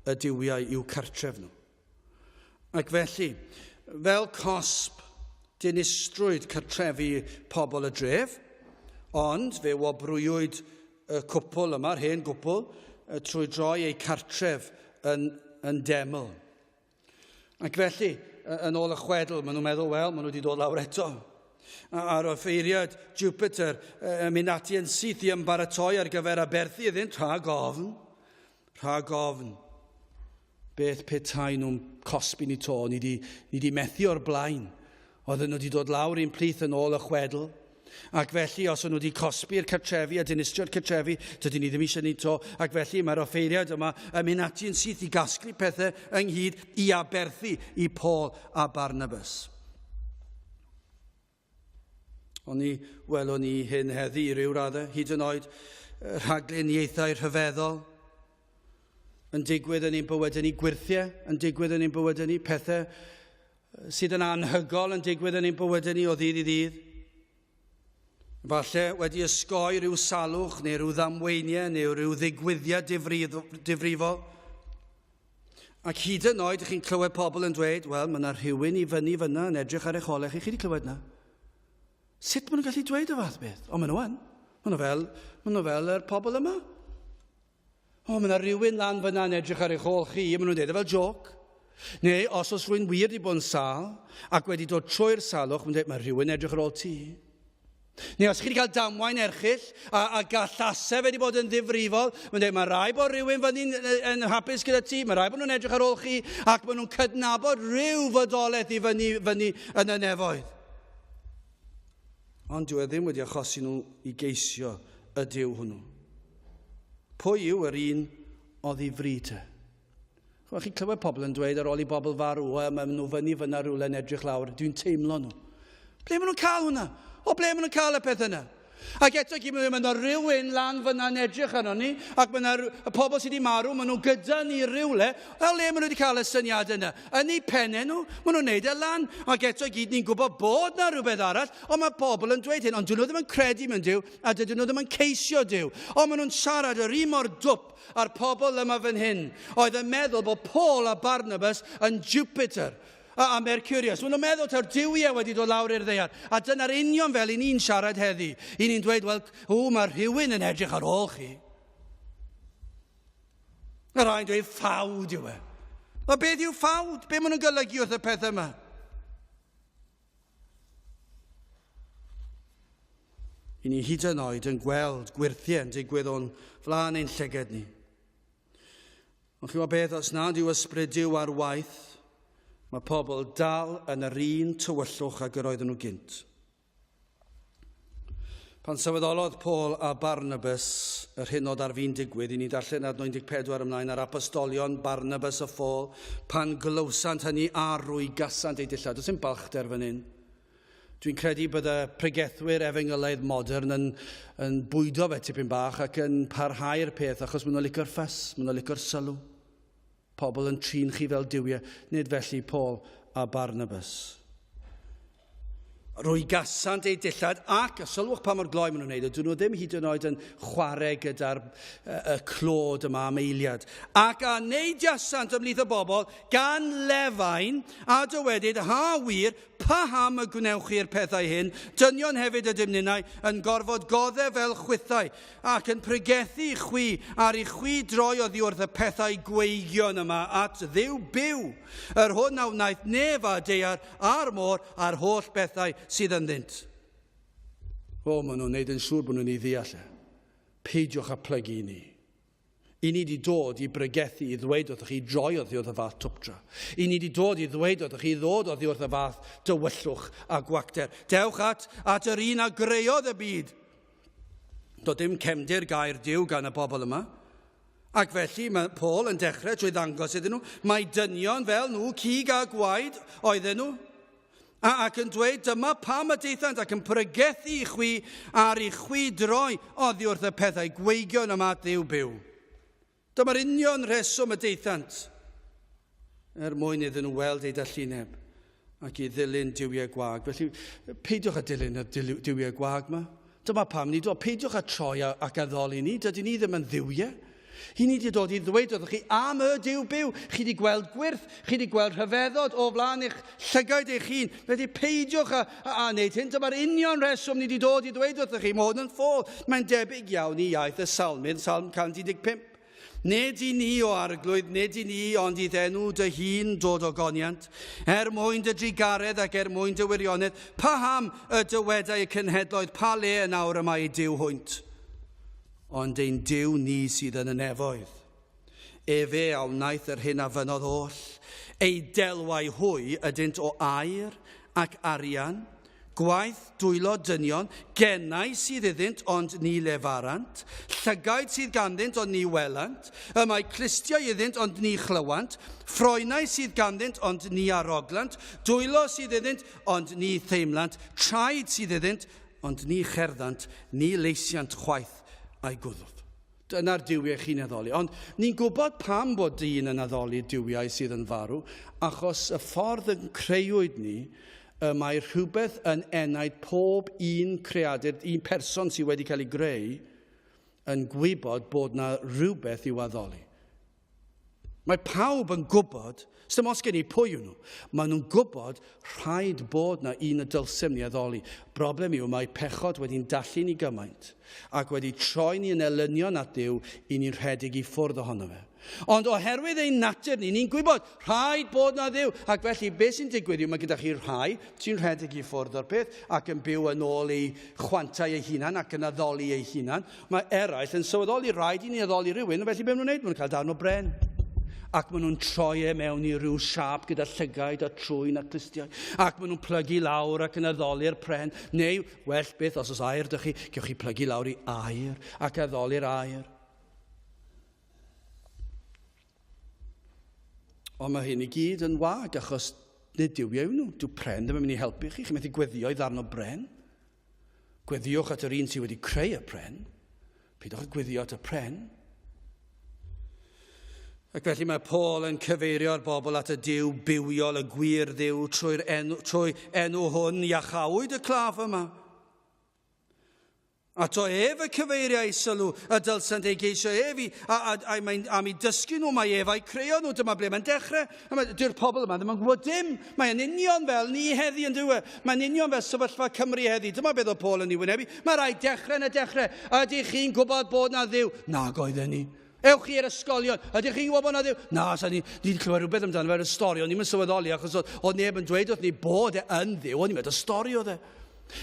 y duwiau i'w cartref nhw. Ac felly, fel cosb, dinistrwyd cartrefi pobl y dref, ond fe wobrwywyd y cwpl yma, yr hen gwpl, trwy droi eu cartref yn, yn deml. Ac felly, yn ôl y chwedl, maen nhw'n meddwl, wel, maen nhw wedi dod lawr eto. A'r offeiriad Jupiter yn mynd ati yn syth i ymbaratoi ar gyfer aberthu iddynt rhag ofn. Rhag ofn. Beth petai nhw'n cosbi ni to, ni di, ni di methu o'r blaen. Oedden nhw wedi dod lawr i'n plith yn ôl y chwedl. Ac felly, os o'n nhw wedi cosbi'r cartrefi a dinistrio'r cartrefi, dydyn ni ddim eisiau ni to. Ac felly, mae'r offeiriad yma yn mynd ati yn syth i gasglu pethau ynghyd i aberthu i Paul a Barnabas. Ond ni welwn ni hyn heddi i ryw raddau, hyd yn oed rhagluniaethau rhyfeddol yn digwydd yn ein bywydau ni, gwyrthiau yn digwydd yn ein bywydau ni, pethau sydd yn anhygol yn digwydd yn ein bywydau ni o ddydd i ddydd. Falle wedi ysgoi rhyw salwch neu rhyw ddamweiniau neu rhyw ddigwyddiad difrifol. Ac hyd yn oed, chi'n clywed pobl yn dweud, wel, mae yna rhywun i fyny fyna yn edrych ar eich olau chi. Chi wedi clywed na? Sut maen nhw'n gallu dweud y fath beth? O, maen nhw yn. Maen nhw fel, maen nhw fel yr pobl yma. O, mae yna rhywun lan fyna yn edrych ar eich ôl chi. Maen nhw'n dweud e fel joc. Neu os oes rhywun wir wedi bod yn sâl ac wedi dod trwy'r salwch, maen nhw'n dweud, mae rhywun edrych ar ôl ti. Neu os chi wedi cael damwain erchyll a, a gallase fe wedi bod yn ddifrifol, mae'n dweud, mae rai bod rhywun fyny'n yn hapus gyda ti, mae rai bod nhw'n edrych ar ôl chi, ac maen nhw'n cydnabod rhyw fodolaeth i fyny, fyny yn y nefoedd. Ond dyw e ddim wedi achosi nhw i geisio y Duw hwnnw. Pwy yw yr un oddi fri te? Chymod, chi'n clywed pobl yn dweud ar ôl i bobl farw, o, maen nhw fyny fyna rhywle yn edrych lawr, dwi'n teimlo nhw. Ble maen nhw'n cael hwnna? O ble maen nhw'n cael y peth yna? Ac eto gyd, mae yna rhywun lan fyna yn edrych arno ni, ac mae yna y pobl sydd wedi marw, maen nhw gyda ni rhywle. O le maen nhw wedi cael y syniad yna? Yn eu pennau nhw, maen nhw'n neud e lan. Ac eto gyd, ni'n gwybod bod na rhywbeth arall, ond mae pobl yn dweud hyn, ond dyn nhw ddim yn credu mewn Duw, a dydyn nhw ddim yn ceisio Duw. Ond maen nhw'n siarad yr un mor dwp a'r pobl yma fan hyn, oedd yn meddwl bod Paul a Barnabas yn Jupiter a, a Mercurius. Maen nhw'n meddwl taw'r duwiau wedi dod lawr i'r ddeiar. A dyna'r union fel i ni'n siarad heddi. I ni'n dweud, wel, o, mae rhywun yn edrych ar ôl chi. Mae rhai'n dweud ffawd yw e. Mae beth yw ffawd? Be maen nhw'n golygu wrth y peth yma? I ni hyd yn oed yn gweld gwyrthiau yn digwydd o'n flaen ein llyged ni. Ond chi'n gwybod beth, os nad yw ysbryd Duw ar waith, mae pobl dal yn yr un tywyllwch ag yr oedden nhw gynt. Pan sylweddolodd Paul a Barnabas yr hyn oedd ar fin digwydd, i ni darllen adnod 14 ymlaen, a'r apostolion Barnabas a Phaul, pan glywsant hynny a rwygasant eu dillad. Does dim balchder fan hyn. Dwi'n credu bod y pregethwyr efengylaidd modern yn, yn bwydo fe tipyn bach ac yn parhau'r peth achos maen nhw'n licio'r ffys, maen nhw'n licio'r sylw. Pobl yn trin chi fel duwiau, nid felly Paul a Barnabas. Rwygasant eu dillad ac, a sylwch pa mor gloi maen nhw'n neud, dyn nhw ddim hyd yn oed yn chwarae gyda'r y clod yma am eiliad. Ac a neidiasant ymhlith y bobl gan lefain a dywedyd, ha wir, Paham y gwnewch chi'r pethau hyn? Dynion hefyd ydym ninnau, yn gorfod goddef fel chwithau, ac yn pregethu i chwi, ar i chwi droi oddi wrth y pethau gweigion yma at Dduw byw, yr hwn a wnaeth nef a daear a'r môr a'r holl bethau sydd ynddynt. O, maen nhw'n neud yn siŵr bod nhw'n ei ddeall e. Peidiwch â plygu i ni. I ni 'di dod i bregethu i ddweud wrthych chi droi oddi wrth y fath twpdra. I ni 'di dod i ddweud wrthych chi ddod oddi wrth y fath dywyllwch a gwacter. Dewch at, at yr un a greodd y byd. Doedd dim cefndir gair Duw gan y bobl yma. Ac felly mae Paul yn dechrau trwy ddangos iddyn nhw, mae dynion fel nhw, cig a gwaed oedden nhw. A, ac yn dweud, dyma pam y daethant ac yn pregethu i chwi ar i chwi droi oddi wrth y pethau gweigion yma at Dduw byw. Dyma'r union rheswm y daethant, er mwyn iddyn nhw weld eu dallineb ac i ddilyn duwiau gwag. Felly, peidiwch â dilyn y duwiau gwag yma. Dyma pam ni dod. Peidiwch â troi ac addoli ni. Dydyn ni ddim yn dduwiau. Hi ni wedi dod i ddweud wrthych chi am y Duw byw. Chi wedi gweld gwyrth, chi wedi gweld rhyfeddod o flaen eich llygaid eich hun. Felly peidiwch â, â, â wneud hyn. Dyma'r union reswm ni wedi dod i ddweud wrthych chi. Mae hwn yn ffôl. Mae'n debyg iawn i iaith y Salmydd, Salm 115. Nid i ni, o Arglwydd, nid i ni, ond i'th enw dy hun dod o goniant, er mwyn dy drugaredd ac er mwyn dy wirionedd, paham y dywedai y cenhedloedd, pa le yn awr y mae eu Duw hwynt? Ond ein Duw ni sydd yn y nefoedd. Efe a wnaeth yr hyn a fynnodd oll, ei delwau hwy ydynt o aur ac arian, Gwaith dwylo dynion, genau sydd iddynt ond ni lefarant, llygaid sydd ganddynt ond ni welant, y mae clustiau iddynt ond ni chlywant, ffroenau sydd ganddynt ond ni aroglant, dwylo sydd iddynt ond ni theimlant, traed sydd iddynt ond ni cherddant, ni leisiant chwaith a'u gwddf. Dyna'r duwiau chi'n addoli. Ond ni'n gwybod pam bod dyn yn addoli duwiau sydd yn farw, achos y ffordd y creuwyd ni, y mae rhywbeth yn enaid pob un creadur, un person sydd wedi cael ei greu, yn gwybod bod na rhywbeth i'w addoli. Mae pawb yn gwybod, sdim ots gen i pwy yw nhw, maen nhw'n gwybod rhaid bod na un y dylsem ni addoli. Broblem yw mae pechod wedi'n dallu ni gymaint ac wedi troi ni yn elynion at Dduw i ni'n rhedeg i ffwrdd ohono fe. Ond oherwydd ein natur ni, ni'n gwybod rhaid bod na Dduw. Ac felly, beth sy'n digwydd yw mae gyda chi rhai sy'n rhedeg i ffwrdd o'r peth ac yn byw yn ôl eu chwantau eu hunan ac yn addoli eu hunan. Mae eraill yn sylweddoli rhaid i ni addoli rhywun, felly beth maen nhw'n neud? Maen nhw'n cael darn o bren. Ac maen nhw'n troi e mewn i ryw siâp gyda llygaid a trwyn a clustiau. Ac maen nhw'n plygu lawr ac yn addoli'r pren. Neu, well beth, os oes air dych chi, gewch chi plygu lawr i air ac addoli'r air. Ond mae hyn i gyd yn wag achos nid duwiau yw nhw. Dyw pren ddim yn mynd i helpu chi. Chi'n methu gweddio i ddarn o bren. Gweddiwch at yr un sydd wedi creu y pren. Peidiwch â gweddio at y pren. Ac felly mae Paul yn cyfeirio'r bobl at y Duw bywiol, y gwir Dduw, trwy'r enw, trwy enw hwn, iachawyd y claf yma. Ato ef y cyfeiriai sylw y dylsent ei geisio ef i, a, a, a, mae'n, am i dysgu nhw mae ef a'i creodd nhw. Dyma ble mae'n dechrau. Dyw'r pobl yma ddim yn gwybod dim. Mae'n union fel ni heddi yn dyw e. Mae'n union fel sefyllfa Cymru heddi. Dyma beth oedd Paul yn ei wynebu. Mae rhaid dechrau yn y dechrau. Ydych chi'n gwybod bod na Dduw? Nag oedden ni. Ewch chi i'r ysgolion. Ydych chi'n gwybod bod na Dduw? Na, sa ni, ni wedi clywed rhywbeth amdano fe ar y stori, ond ni'n sylweddoli achos oedd, oedd neb yn dweud wrth ni bod e yn Dduw, o'n i'n meddwl stori oedd e.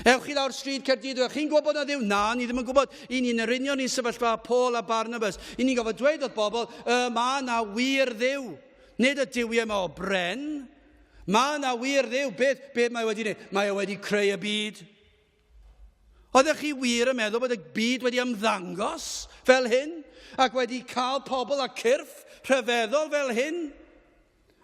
Ewch chi lawr stryd Caerdydd, ydych chi'n gwybod bod na Dduw? Na, ni ddim yn gwybod. I ni'n yr union i'n sefyllfa Paul a Barnabas. I ni'n gofod dweud wrth bobl, y mae na wir Dduw. Nid y duwiau yma o bren. Mae na wir Dduw. Beth, beth mae wedi gwneud? Mae e wedi creu y byd. Oeddech chi wir yn meddwl bod y byd wedi ymddangos fel hyn ac wedi cael pobl a cyrff rhyfeddol fel hyn?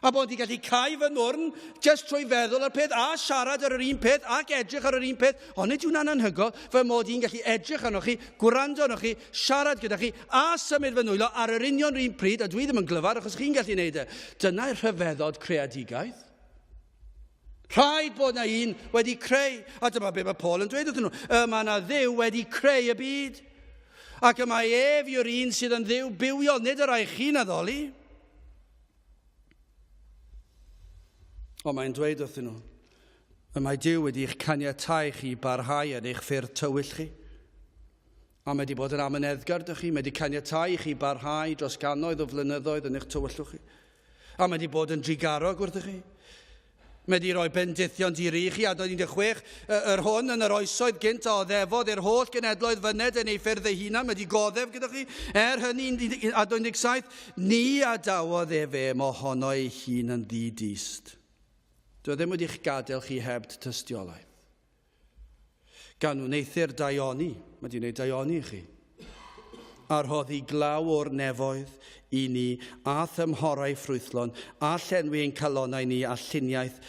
A bod wedi gallu cau fy nwrn jyst trwy feddwl ar peth a siarad ar yr un peth ac edrych ar yr un peth. Ond nid yw'n anhygoel fy mod i'n gallu edrych arnoch chi, gwrando arnoch chi, siarad gyda chi a symud fy nwylo ar yr union un pryd, a dwi ddim yn glyfar achos chi'n gallu neud e. Dyna'r rhyfeddod creadigaeth. Rhaid bod na un wedi creu. A dyma be mae Paul yn dweud wrthyn nhw. Y mae na Dduw wedi creu y byd. Ac y mae ef yw'r un sydd yn Dduw bywiol, nid yr rhai chi'n addoli. Ond mae'n dweud wrthyn nhw, y mae Duw wedi eich caniatau chi barhau yn eich ffyrdd tywyll chi. A mae wedi bod yn amyneddgar dych chi, mae wedi caniatau i chi barhau dros gannoedd o flynyddoedd yn eich tywyllwch chi. A mae wedi bod yn drugarog wrthych chi. Mae wedi rhoi bendithion di-ri i chi, adnod 16, yr hwn yn yr oesoedd gynt a oddefodd i'r holl genedloedd fyned yn ei ffyrdd ei hunan, mae wedi goddef gyda chi. Er hynny, adnod 17, ni adawodd efe mohono ei hun yn ddi-dyst. Dwi e ddim wedi'ch gadael chi heb tystiolaeth. Gan wneuthur daioni, mae wedi gwneud daioni i chi, a rhoddi glaw o'r nefoedd i ni a thymhorau ffrwythlon, a llenwi ein calonnau ni â lluniaeth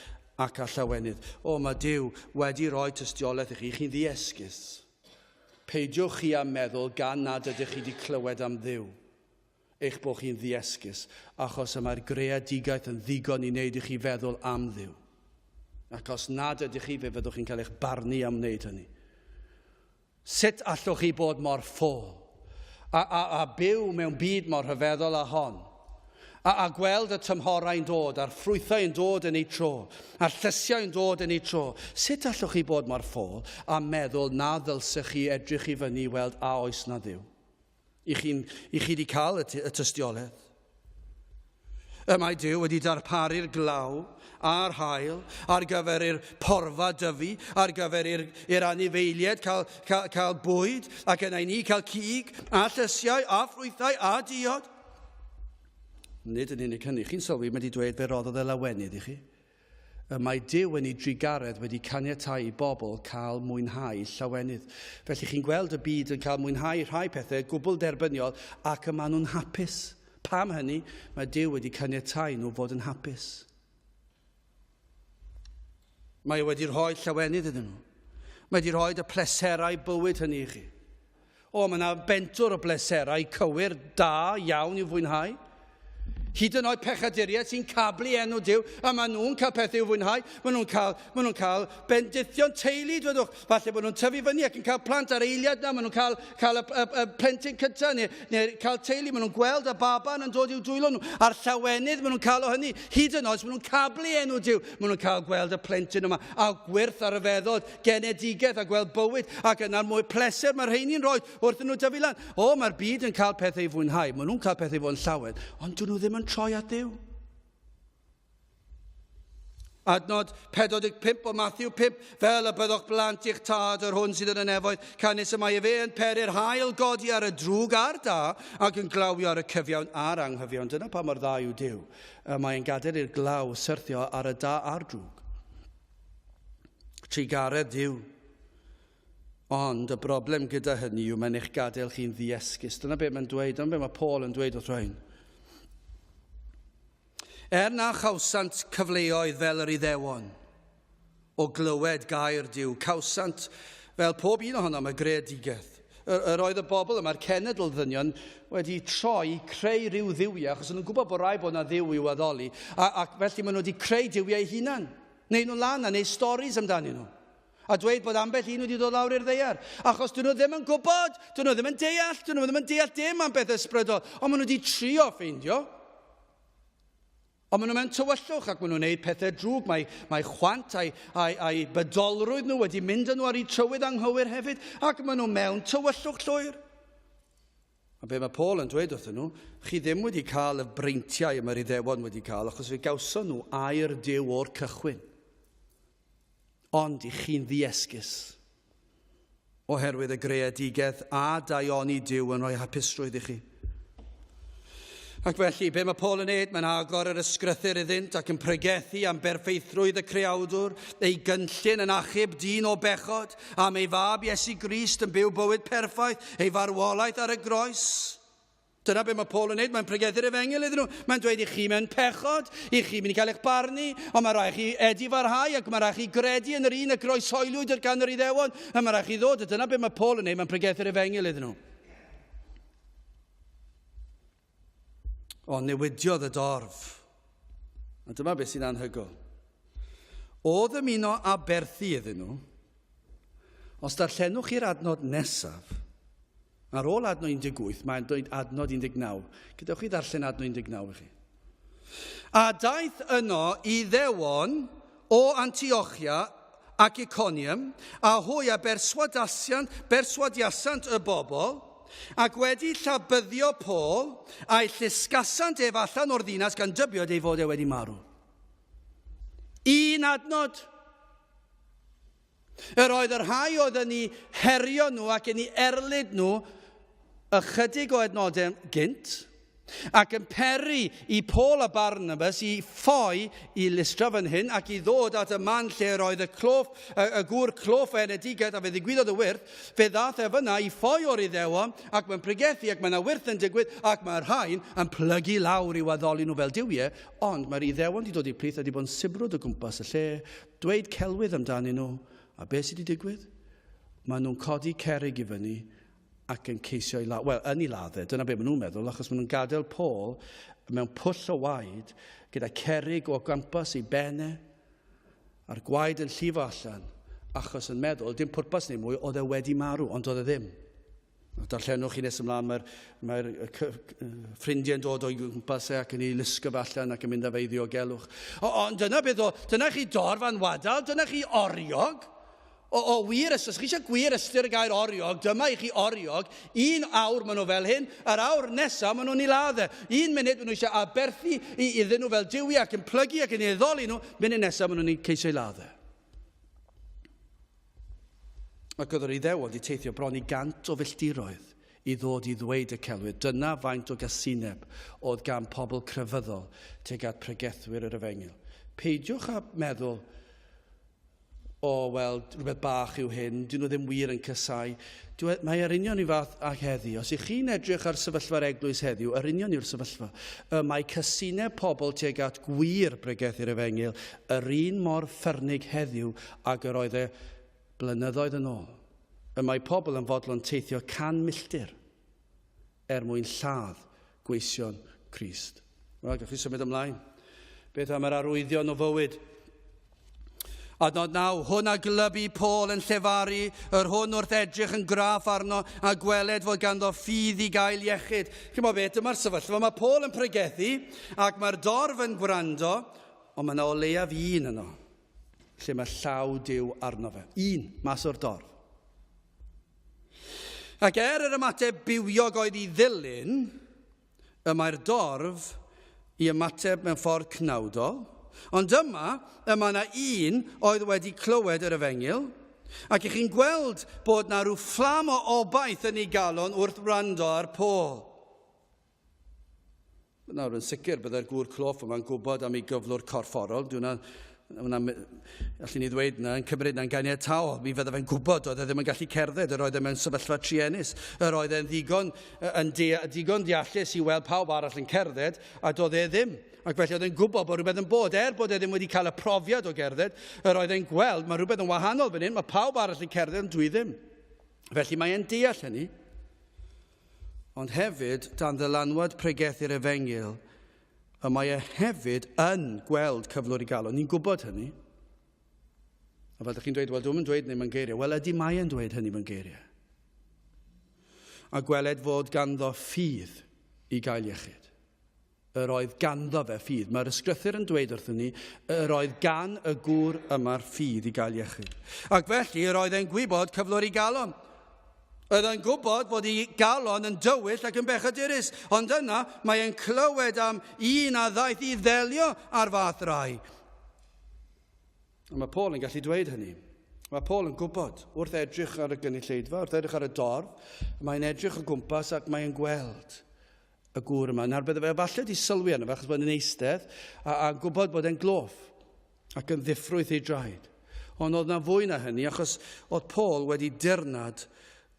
ac â llawenydd. O, mae Duw wedi rhoi tystiolaeth i chi, chi'n ddiesgus. Peidiwch chi â meddwl gan nad ydych chi wedi clywed am Dduw, eich bod chi'n ddiesgus, achos y mae'r greadigaeth yn ddigon i wneud i chi feddwl am Dduw. Ac os nad ydych chi, fe fyddwch chi'n cael eich barnu am wneud hynny. Sut allwch chi bod mor ffôl a, a, a byw mewn byd mor rhyfeddol â hon? A, a gweld y tymhorau'n dod, a'r ffrwythau yn dod yn eu tro, a'r llysiau yn dod yn eu tro. Sut allwch chi bod mor ffôl a meddwl na ddylsech chi edrych i fyny i weld a oes na Dduw? I, chi'n, i chi wedi cael y, y tystiolaeth. Y mae Duw wedi darparu'r glaw a'r haul ar gyfer i'r porfa dyfu, ar gyfer i'r anifeiliaid cael, cael, cael bwyd, ac yna i ni cael cig a llysiau a ffrwythau a diod. Nid yn unig hynny, chi'n sylwi, mae wedi dweud fe roddodd e lawenydd i chi. Y mae Duw yn ei drugaredd wedi caniatáu i bobl cael mwynhau llawenydd. Felly chi'n gweld y byd yn cael mwynhau rhai pethau gwbl derbyniol ac y maen nhw'n hapus. Pam hynny? Mae Duw wedi caniatáu nhw fod yn hapus. Mae e wedi rhoi llawenydd iddyn nhw. Mae wedi rhoi y pleserau bywyd hynny i chi. O, mae yna bentwr o bleserau cywir da iawn i'w fwynhau. Hyd yn oed pechaduriaid sy'n cablu enw Duw, a maen nhw'n cael pethau i'w fwynhau, maen nhw'n cael, maen nhw'n cael bendithion teulu, dwedwch. Falle bod nhw'n tyfu fyny ac yn cael plant ar eiliad na, maen nhw'n cael, cael y, y, y plentyn cyntaf neu, neu cael teulu, maen nhw'n gweld y baban yn dod i'w dwylo nhw, a'r llawenydd maen nhw'n cael o hynny. Hyd yn oed, maen nhw'n cablu enw Duw, maen nhw'n cael gweld y plentyn yma, a gwyrth ar y feddod, genedigaeth a gweld bywyd, ac yna'r mwy pleser mae'r rheini'n rhoi Wrth nhw dyfu lan, o, mae'r byd yn cael pethau i fwynhau, maen nhw'n cael pethau i fod yn llawen, ond dyn nhw ddim yn troi at Dduw. Adnod 45 o Matthew 5, fel y byddwch blant i'ch tad yr hwn sydd yn y nefoedd, canys y mae efe yn peri'r haul godi ar y drwg a'r da, ac yn glawio ar y cyfiawn a'r anghyfiawn. Dyna pa mor dda yw Duw. Y mae'n gadael i'r glaw syrthio ar y da a'r drwg. Trugaredd Duw. Ond y broblem gyda hynny yw mae'n eich gadael chi'n ddiesgus. Dyna beth mae'n dweud, dyna beth mae Paul yn dweud wrth rhain. Er na chawsant cyfleoedd fel yr Iddewon o glywed gair Duw, cawsant fel pob un ohonom y greadigaeth. Yr, yr oedd y bobl yma'r cenedl ddynion, wedi troi creu rhyw dduwiau, achos nhw'n gwybod bod rai bod yna dduw i'w addoli, a, ac felly maen nhw wedi creu duwiau eu hunan. Neu nhw lan a neu storis amdanyn nhw. A dweud bod ambell un wedi dod lawr i'r ddeiar. Achos dyn nhw ddim yn gwybod, dyn nhw ddim yn deall, dyn nhw ddim yn deall dim am beth ysbrydol. Ond maen nhw wedi trio ffeindio. Ond maen nhw mewn tywyllwch ac maen nhw'n gwneud pethau drwg. Mae, mae chwant a'i, a'i, a'i bydolrwydd nhw wedi mynd â nhw ar eu trywydd anghywir hefyd. Ac maen nhw mewn tywyllwch llwyr. A be mae Paul yn dweud wrthyn nhw, chi ddim wedi cael y breintiau y mae'r Iddewon wedi cael, achos fe gawson nhw air Duw o'r cychwyn. Ond i chi'n ddiesgus, oherwydd y greadigaeth a daioni Duw yn rhoi hapusrwydd i chi. Ac felly, be mae Paul yn neud? Mae'n agor yr ysgrythyr iddynt ac yn pregethu am berffeithrwydd y creawdwr, ei gynllun yn achub dyn o bechod, am ei fab Iesu Grist yn byw bywyd perffaith, ei farwolaeth ar y groes. Dyna be mae Paul yn neud, mae'n pregethu'r efengyl iddyn nhw. Mae'n dweud i chi mewn pechod, i chi mynd i cael eich barnu, ond mae rhaid chi edifarhau ac mae rhaid chi gredu yn yr un y groeshoeliwyd gan yr Iddewon, a mae rhaid chi ddod. A dyna be mae Paul yn neud, mae'n pregethu'r efengyl iddyn nhw. Ond newidiodd y dorf. A dyma beth sy'n anhygoel. O ddymuno aberthu iddyn nhw, os darllenwch chi'r adnod nesaf, ar ôl adnod 18, mae'n dweud adnod 19. Gadewch chi ddarllen adnod 19 i chi. A daeth yno Iddewon o Antiochia ac Iconium, a hwy a berswadasiant, berswadiasant y bobl, ac wedi llabyddio Paul, a'i llusgasant ef allan o'r ddinas gan dybiod ei fod e wedi marw. Un adnod. Yr oedd y rhai oedd yn eu herio nhw ac yn eu erlid nhw ychydig o adnodau gynt, ac yn peri i Paul a Barnabas i ffoi i Lystra fan hyn ac i ddod at y man lle yr oedd y cloff, y, y gŵr cloff o enedigaeth a fe ddigwyddodd y wyrth, fe ddath ef yna i ffoi o'r Iddewon ac mae'n pregethu ac mae yna wyrth yn digwydd ac mae'r rhain yn plygu lawr i'w addoli nhw fel duwiau, ond mae'r Iddewon wedi dod i'r plith a wedi bod yn sibrwd o gwmpas y lle, dweud celwydd amdanyn nhw, a beth sydd wedi digwydd? Maen nhw'n codi cerrig i fyny ac yn ceisio ei ladd. Wel, yn ei ladd e, dyna beth maen nhw'n meddwl, achos maen nhw'n gadael Paul mewn pwll o waed gyda cerrig o gwmpas ei ben e, a'r gwaed yn llifo allan, achos yn meddwl, dim pwrpas neu mwy, oedd e wedi marw, ond oedd e ddim. Darllenwch chi nes ymlaen, mae'r mae ffrindiau'n dod o'i gwmpas e ac yn ei lusgo fe allan ac yn mynd â fe i ddiogelwch. Ond dyna beth o, dyna chi dorf anwadal, dyna chi oriog. O, o wir, os chi eisiau gwir ystyr y gair oriog, dyma i chi oriog. Un awr maen nhw fel hyn, yr awr nesaf maen nhw'n ei ladd e. Un munud maen nhw eisiau aberthu i, iddyn nhw fel duwiau ac yn plygu ac yn ei addoli nhw, munud nesaf maen nhw'n ceisio ei ladd e. Ac oedd yr Iddewon wedi teithio bron i gant o filltiroedd i ddod i ddweud y celwydd. Dyna faint o gasineb oedd gan pobl crefyddol tuag at pregethwyr yr efengyl. Peidiwch â meddwl, o, wel, rhywbeth bach yw hyn, dyn nhw ddim wir yn casau. Mae yr union i fath ag heddi. Os ych chi'n edrych ar sefyllfa'r eglwys heddiw, yr union yw'r sefyllfa. Y mae casineb pobl tuag at gwir bregethu'r efengyl yr un mor ffyrnig heddiw ag yr oedd e blynyddoedd yn ôl. Y mae pobl yn fodlon teithio 100 milltir er mwyn lladd gweision Crist. Wel, gallwch chi symud ymlaen. Beth am yr arwyddion o fywyd? Adnod 9, hwn a glybu Paul yn llefaru, yr hwn wrth edrych yn graff arno a gweled fod ganddo ffydd i gael iechyd. Chi'n beth, dyma'r sefyllfa. Mae Paul yn pregethu ac mae'r dorf yn gwrando, ond mae yna o leiaf un yno lle mae llaw Duw arno fe. Un mas o'r dorf. Ac er yr ymateb bywiog oedd i ddilyn, y mae'r dorf i ymateb mewn ffordd cnawdol, ond yma, y mae yna un oedd wedi clywed yr efengyl, ac i chi'n gweld bod na rhyw fflam o obaith yn ei galon wrth wrando ar Paul. Nawr, yn sicr, byddai'r gŵr cloff yma'n gwybod am ei gyflwr corfforol. Dwi'n hwnna, allwn ni ddweud yna, yn cymryd na'n ganiataol. Mi fydda fe'n gwybod, oedd e ddim yn gallu cerdded, yr oedd e mewn sefyllfa truenus. Yr oedd e'n ddigon, yn digon deallus i weld pawb arall yn cerdded, a doedd e ddim. Ac felly oedd e'n gwybod bod rhywbeth yn bod, er bod e ddim wedi cael y profiad o gerdded, yr oedd e'n gweld, mae rhywbeth yn wahanol fan hyn, mae pawb arall yn cerdded, ond dwi ddim. Felly mae e'n deall hynny. Ond hefyd, dan ddylanwad pregethu'r efengyl, y mae e hefyd yn gweld cyflwr i galon. Ni'n gwybod hynny. A fel ydych chi'n dweud, wel, dwi'n dweud hynny mewn geiriau. Wel, ydy mae e'n dweud hynny mewn geiriau. A gweled fod ganddo ffydd i gael iechyd. Yr oedd ganddo fe ffydd. Mae'r ysgrythyr yn dweud wrthyn ni, yr oedd gan y gŵr yma'r ffydd i gael iechyd. Ac felly, yr oedd e'n gwybod cyflwr ei galon. Oedd e'n gwybod bod ei galon yn dywyll ac yn bechadurus, ond yna mae e'n clywed am un a ddaeth i ddelio ar fath rai. A mae Paul yn gallu dweud hynny. Mae Paul yn gwybod, wrth edrych ar y gynulleidfa, wrth edrych ar y dorf, mae'n edrych o gwmpas ac mae'n gweld y gŵr yma. Nawr bydde fe falle wedi sylwi arno fe achos bod e'n eistedd a, a gwybod bod e'n gloff ac yn ddiffrwyth ei draed. Ond oedd na fwy na hynny achos oedd Paul wedi dirnad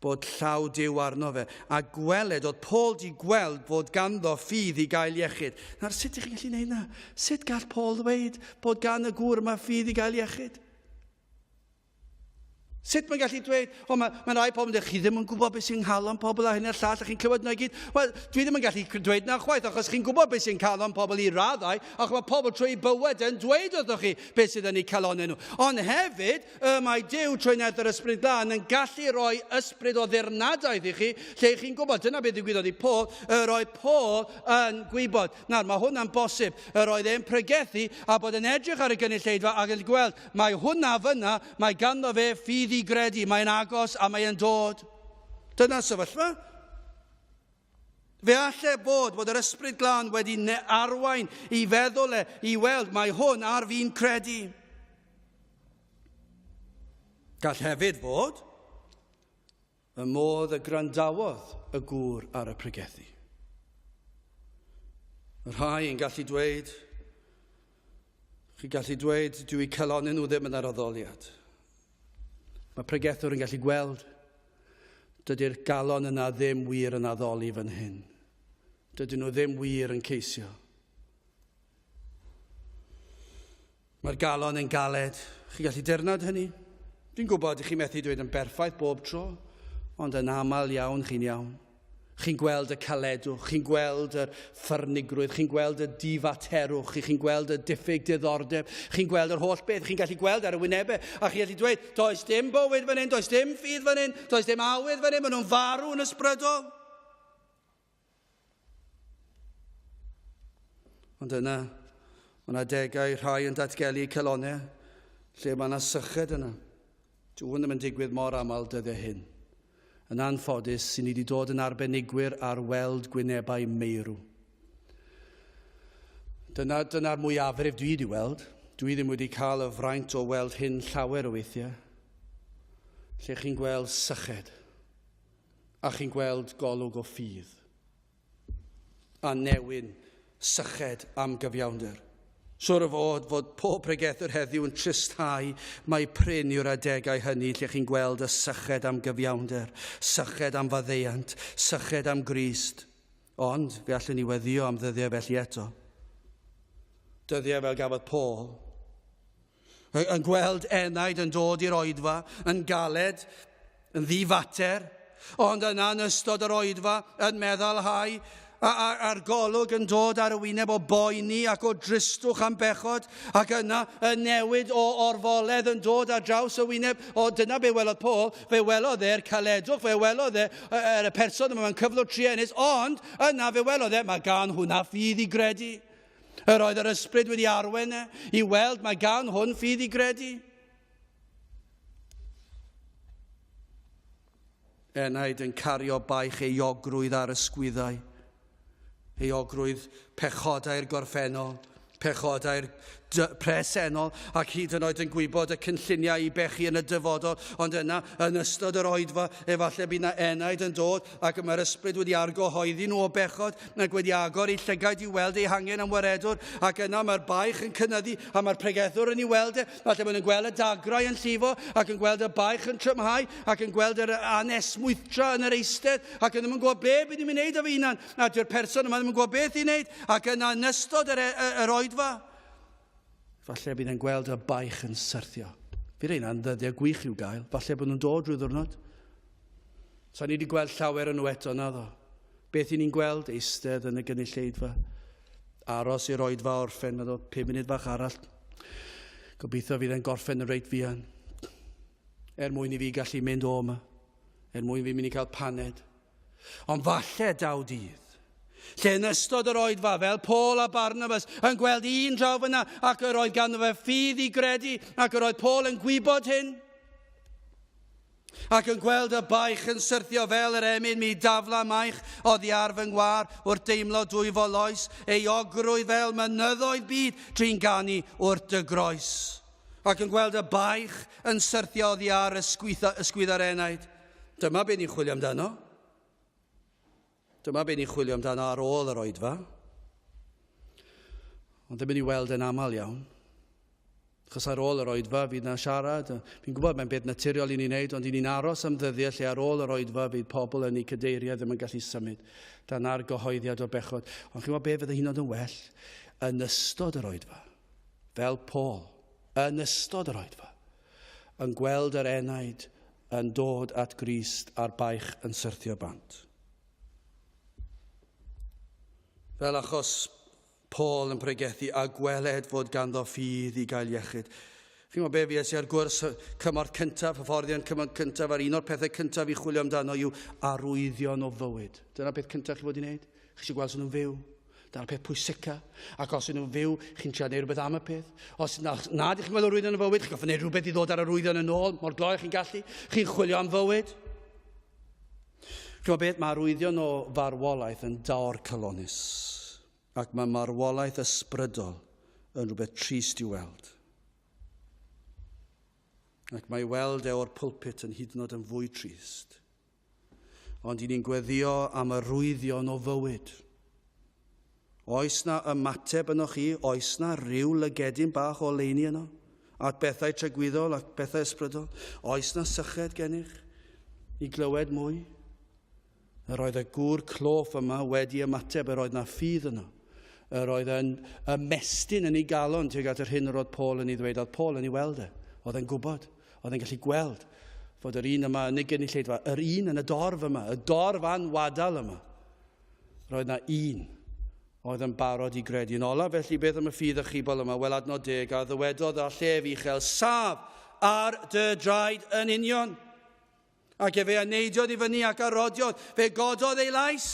bod llaw Duw arno fe. A gweled, oedd Paul di gweld bod ganddo ffydd i gael iechyd. Nawr, sut ydych chi'n gallu gwneud na? Sut gall Paul ddweud bod gan y gŵr yma ffydd i gael iechyd? Sut mae'n gallu dweud, o, mae, mae rai pobl yn dweud, chi ddim yn gwybod beth sy'n nghalon pobl a hyn a'r llall, a chi'n clywed yna i gyd. Wel, dwi ddim yn gallu dweud na chwaith, achos chi'n gwybod beth sy'n calon pobl i raddau, ac mae pobl trwy bywyd yn dweud wrthoch chi beth sydd yn eu calonau nhw. Ond hefyd, y mae Duw trwy nerth yr Ysbryd Glân yn gallu rhoi ysbryd o ddirnadaeth i chi, lle chi'n gwybod, dyna beth ddigwyddodd i Paul, yr oedd Paul yn gwybod. Nawr, mae hwnna'n bosib. Yr oedd e'n pregethu a bod yn edrych ar y gynulleidfa ac yn gweld, mae hwnna fyna, mae ganddo fe ffydd i gredu, mae'n agos a mae'n dod. Dyna sefyllfa. Fe allai bod bod yr Ysbryd Glân wedi arwain i feddwl e, i weld mae hwn ar fi'n credu. Gall hefyd fod y modd y gwrandawodd y gŵr ar y pregethu. Y rhai yn gallu dweud, chi'n gallu dweud, dwi calonyn nhw ddim yn yr addoliad. Mae pregethwr yn gallu gweld, dydy'r galon yna ddim wir yn addoli fan hyn. Dydyn nhw ddim wir yn ceisio. Mae'r galon yn galed. Chi'n gallu dirnad hynny? Dwi'n gwybod i chi methu dweud yn berffaith bob tro, ond yn aml iawn chi'n iawn. Chi'n gweld y caledwch, chi'n gweld yr ffyrnigrwydd, chi'n gweld y difaterwch, chi'n gweld y diffyg diddordeb, chi'n gweld yr holl beth, chi'n gallu gweld ar y wynebau, a chi'n gallu dweud, does dim bywyd fan hyn, does dim ffydd fan hyn, does dim awydd fan hyn, maen nhw'n farw yn ysbrydol. Ond yna, mae yna degau rhai yn datgelu calonau lle mae yna syched yna. Dyw hwn ddim yn digwydd mor aml dyddiau hyn. Yn anffodus, sy'n ni wedi dod yn arbenigwyr ar weld gwynebau meirw. Dyna, dyna'r mwyafrif dwi wedi weld. Dwi ddim wedi cael y fraint o weld hyn llawer o weithiau. Lle chi'n gweld syched. A chi'n gweld golwg o ffydd, a newyn syched am gyfiawnder. Siwr o fod fod pob pregethwr heddiw yn tristhau mai prin yw'r adegau hynny lle chi'n gweld y syched am gyfiawnder, syched am faddeuant, syched am Grist. Ond fe allwn ni weddio am ddyddiau felly eto. Dyddiau fel gafodd Paul, yn gweld enaid yn dod i'r oedfa, yn galed, yn ddifater, ond yna yn ystod yr oedfa, yn meddalhau, a'r golwg yn dod ar y wyneb o boeni ac o dristwch am bechod, ac yna y newid o orfoledd yn dod ar draws y wyneb. O, dyna be welodd Paul, fe welodd e'r caledwch, fe welodd e y person yma mewn cyflwr truenus, ond yna fe welodd e, mae gan hwnna ffydd i gredu. Yr oedd yr ysbryd wedi arwain e i weld mae gan hwn ffydd i gredu. Enaid yn cario baich euogrwydd ar ysgwyddau. Euogrwydd pechodau'r gorffennol, pechodau'r presennol, ac hyd yn oed yn gwybod y cynlluniau i bechu yn y dyfodol, ond yna, yn ystod yr oedfa, efallai bydd na enaid yn dod ac mae'r ysbryd wedi argyhoeddi nhw o bechod ac wedi agor eu llygaid i weld eu hangen am waredwr, ac yna mae'r baich yn cynyddu a mae'r pregethwr yn ei weld e, falle maen nhw'n gweld y dagrau yn llifo ac yn gweld y baich yn trymhau ac yn gweld yr anesmwythdra yn yr eistedd ac yn ddim yn gwybod be bydd i'n wneud o fy hunan, a dyw'r person yma ddim yn gwybod beth i wneud, ac yna yn ystod yr, yr, yr oedfa, falle bydd e'n gweld y baich yn syrthio. Fydd rheina'n ddyddiau gwych i'w gael, falle bod nhw'n dod rhyw ddwrnod. So ni wedi gweld llawer yn nhw eto, naddo. Beth i ni'n gweld? Eistedd yn y gynulleidfa. Aros i'r oedfa orffen, meddwl, 5 munud fach arall. Gobeithio fydd e'n gorffen yn reit fuan. Er mwyn i fi gallu mynd o yma. Er mwyn fi mynd i cael paned. Ond falle daw dydd lle yn ystod yr oedfa, fel Paul a Barnabas, yn gweld un draw fyna, ac yr oedd ganddo fe ffydd i gredu, ac yr oedd Paul yn gwybod hyn. Ac yn gweld y baich yn syrthio fel yr emyn mi dafla maich oddi ar fy ngwar wrth deimlo dwyfol oes, euogrwydd fel mynyddoedd byd tri'n ganu wrth dy groes. Ac yn gweld y baich yn syrthio oddi ar ysgwydd ar enaid. Dyma be ni'n chwilio amdano. Dyma be ni'n chwilio amdano ar ôl yr oedfa. Ond ddim yn ei weld yn aml iawn. Achos ar ôl yr oedfa fydd na siarad. Fi'n gwybod mae'n beth naturiol i ni wneud, ond i ni'n aros am ddyddiau lle ar ôl yr oedfa fydd pobl yn eu cadeiriau ddim yn gallu symud dan argyhoeddiad o bechod. Ond chi'n gwybod beth fydde hyn oed yn well? Yn ystod yr oedfa, fel Paul, yn ystod yr oedfa, yn gweld yr enaid yn dod at Grist a'r baich yn syrthio bant. Fel achos Paul yn pregethu a gweled fod ganddo ffydd i gael iechyd. Chi'n gwybod be, fues i ar gwrs cymorth cyntaf, hyfforddiant cymorth cyntaf, a'r un o'r pethau cyntaf i chwilio amdano yw arwyddion o fywyd. Dyna'r peth cyntaf chi fod i wneud. Chi eisiau gweld sy'n nhw'n fyw. Dyna'r peth pwysica. Ac os ydyn nhw'n fyw, chi'n trio gwneud rhywbeth am y peth. Os na, na ydych chi'n gweld arwyddion o fywyd, chi'n goffa gwneud rhywbeth i ddod ar arwyddion yn ôl, mor gloi chi'n gallu. Chi'n chwilio am fywyd. Chi'n gwybod beth? Mae arwyddion o farwolaeth yn dor calonus. Ac mae marwolaeth ysbrydol yn rhywbeth trist i'w weld. Ac mae weld e o'r pulpit yn hyd yn oed yn fwy trist. Ond i ni'n gweddio am arwyddion o fywyd. Oes na ymateb yno chi? Oes na ryw lygedyn bach o leini yno? At bethau tragwyddol ac bethau ysbrydol? Oes na syched gennych i glywed mwy? Yr oedd y gŵr cloff yma wedi ymateb, yr oedd na ffydd yno. Yr oedd yn ymestyn yn ei galon tuag at yr hyn yr oedd Paul yn ei ddweud. Oedd Paul yn ei weld e. Oedd e'n gwybod. Oedd e'n gallu gweld fod yr un yma yn ei gynulleidfa, yr un yn y dorf yma, y dorf anwadal yma. Roedd na un oedd yn barod i gredu. Yn olaf, felly, beth am y ffydd achubol yma? Wel, adnod deg, a ddywedodd â llef uchel, saf ar dy draed yn union. Ac efe a neidiodd i fyny ac a rodiodd, fe gododd ei lais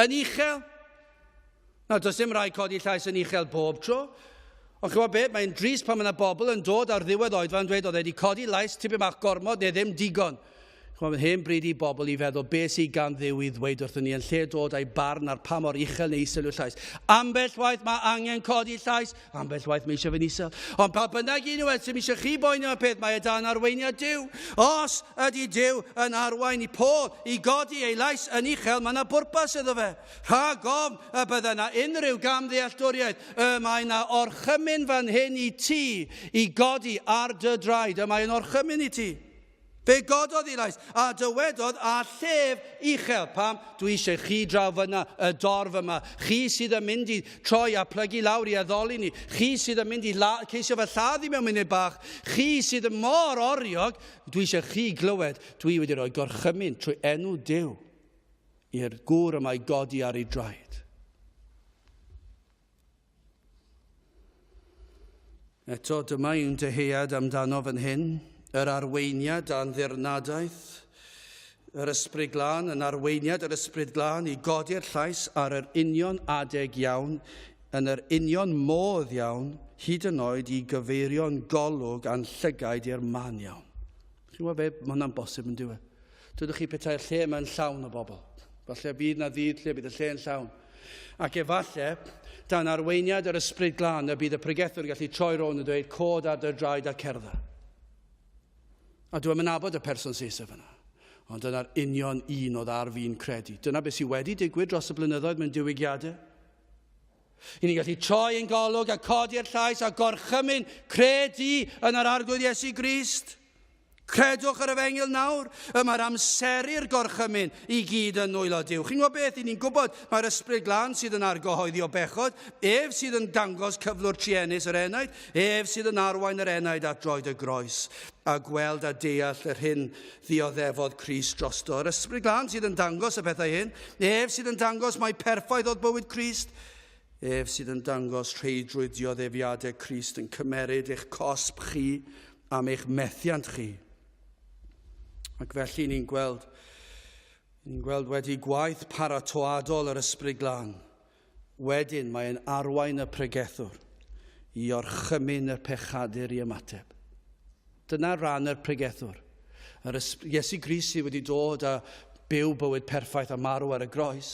yn uchel. Nawr, does dim rhaid codi llais yn uchel bob tro. Ond chymod beth, mae'n drist pan mae yna bobl yn dod ar ddiwedd oedfa yn dweud oedd e wedi codi lais tipyn bach gormod neu ddim digon. Chymod, mae'n hen bryd i bobl i feddwl beth sydd gan Dduw i ddweud wrthyn ni yn lle dod a'i barn ar pa mor uchel neu isel yw'r llais. Ambell waith mae angen codi llais, Ambell waith mae eisiau fe'n isel. Ond pa bynnag un yw e, sy'n eisiau chi boeni am y peth, mae e dan arweiniad Duw. Os ydy Duw yn arwain i Paul i godi ei lais yn uchel, mae yna bwrpas iddo fe. Rhag ofn y bydde yna unrhyw gamddealltwriaeth, y mae yna orchymyn fan hyn i ti i godi ar dy draed. Y mae yn orchymyn i ti. Fe gododd ei lais a dywedodd â llef uchel, Pam? Dwi eisiau chi draw fyna, y dorf yma. Chi sydd yn mynd i troi a plygu lawr i addoli ni. Chi sydd yn mynd i la ceisio fy lladd i mewn munud bach. Chi sydd yn mor oriog. Dwi eisiau chi glywed. Dwi wedi rhoi gorchymyn trwy enw Duw. i'r gŵr yma i godi ar ei draed. Eto, dyma un dyhead amdano fan hyn, yr arweiniad a'n ddirnadaeth, yr Ysbryd Glân, yn arweiniad yr Ysbryd Glân i godi'r llais ar yr union adeg iawn, yn yr union modd iawn, hyd yn oed i gyfeirio'n golwg a'n llygaid i'r man iawn. Chi'n gwybod be? Mae hwnna'n bosib yn diwedd. Dydych chi petai'r lle yma'n llawn o bobl. Falle bydd na ddydd lle bydd y lle yn llawn. Ac efallai, dan arweiniad yr Ysbryd Glân, y bydd y pregethwr yn gallu troi rownd yn dweud, cod ar dy draed a cerdda. A dwi'n nabod y person sy'n eistedd fyna. Ond dyna'r union un oedd ar fi'n credu. Dyna beth sydd wedi digwydd dros y blynyddoedd mewn diwygiadau. I ni'n gallu troi ein golwg a codi'r llais a gorchymyn credu yn yr Arglwydd Iesu Grist. Credwch yr efengyl nawr, y mae'r amseru'r gorchymyn i gyd yn nwylo Duw. Chi'n gwybod beth? I ni'n gwybod mae'r Ysbryd Glân sydd yn argyhoeddi o bechod, ef sydd yn dangos cyflwr truenus yr enaid, ef sydd yn arwain yr enaid at droed y groes, a gweld a deall yr hyn ddioddefodd Crist drosto. Yr Ysbryd Glân sydd yn dangos y pethau hyn, ef sydd yn dangos mai perffaith oedd bywyd Crist, ef sydd yn dangos rheidrwydd dioddefiadau Crist yn cymeryd eich cosb chi am eich methiant chi. Ac felly ni'n gweld, ni'n gweld wedi gwaith paratoadol yr Ysbryd Glân, wedyn mae'n arwain y pregethwr i orchymyn y pechadur i ymateb. Dyna ran yr pregethwr. Yr Iesu Grist sydd wedi dod a byw bywyd perffaith a marw ar y groes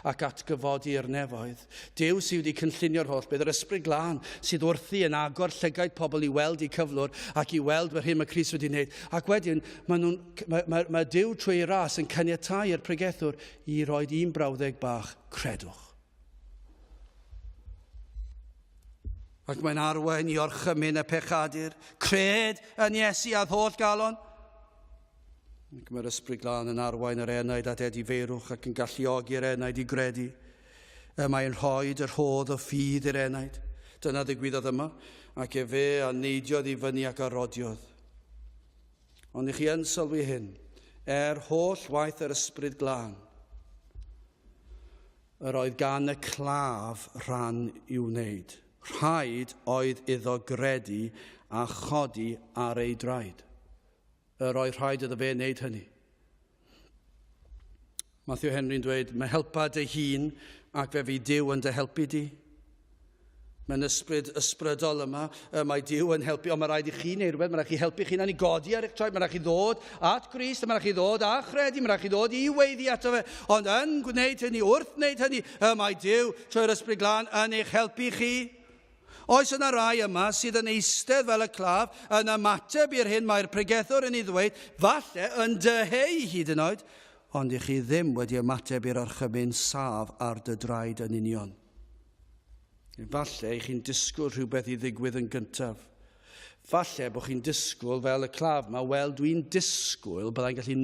ac atgyfodi i'r nefoedd. Duw sydd wedi cynllunio'r holl beth, yr Ysbryd Glân sydd wrthi yn agor llygaid pobl i weld eu cyflwr ac i weld yr hyn mae Crist wedi wneud. Ac wedyn, mae, nhw'n, mae, mae, mae Duw trwy ei ras yn caniatáu i'r pregethwr i roi un brawddeg bach, credwch. Ac mae'n arwain i orchymyn y pechadur. Cred yn Iesu â'th holl galon. Ac mae'r Ysbryd Glân yn arwain yr enaid at edifeirwch ac yn galluogi'r enaid i gredu. Y mae'n rhoi y rhodd o ffydd i'r enaid. Dyna ddigwyddodd yma, ac efe a neidiodd i fyny ac a rodiodd. Ond i chi yn sylwi hyn, er holl waith yr Ysbryd Glân, Yr oedd gan y claf rhan i'w wneud. Rhaid oedd iddo gredu a chodi ar ei draed. Yr oedd rhaid iddo fe wneud hynny. Matthew Henry'n dweud, mae helpa dy hun ac fe fydd Duw yn dy helpu di. Mae'n ysbryd ysbrydol yma. Mae Duw yn helpu, ond mae rhaid i chi wneud rhywbeth, mae rhaid chi helpu chi'n i godi ar eich traed, mae rhaid chi ddod at Grist, mae rhaid chi ddod a chredu, mae rhaid chi ddod i weiddi ato fe. Ond yn gwneud hynny, wrth wneud hynny, y mae Duw trwy'r Ysbryd Glân yn eich helpu chi. Oes yna rai yma sydd yn eistedd fel y claf, yn ymateb i'r hyn mae'r pregethwr yn ei ddweud, falle yn dyheu hyd yn oed, ond i chi ddim wedi ymateb i'r orchymyn saf ar dy draed yn union. Efallai i chi'n disgwyl rhywbeth i ddigwydd yn gyntaf. Falle bod chi'n disgwyl fel y claf yma, wel dwi'n disgwyl byddai'n gallu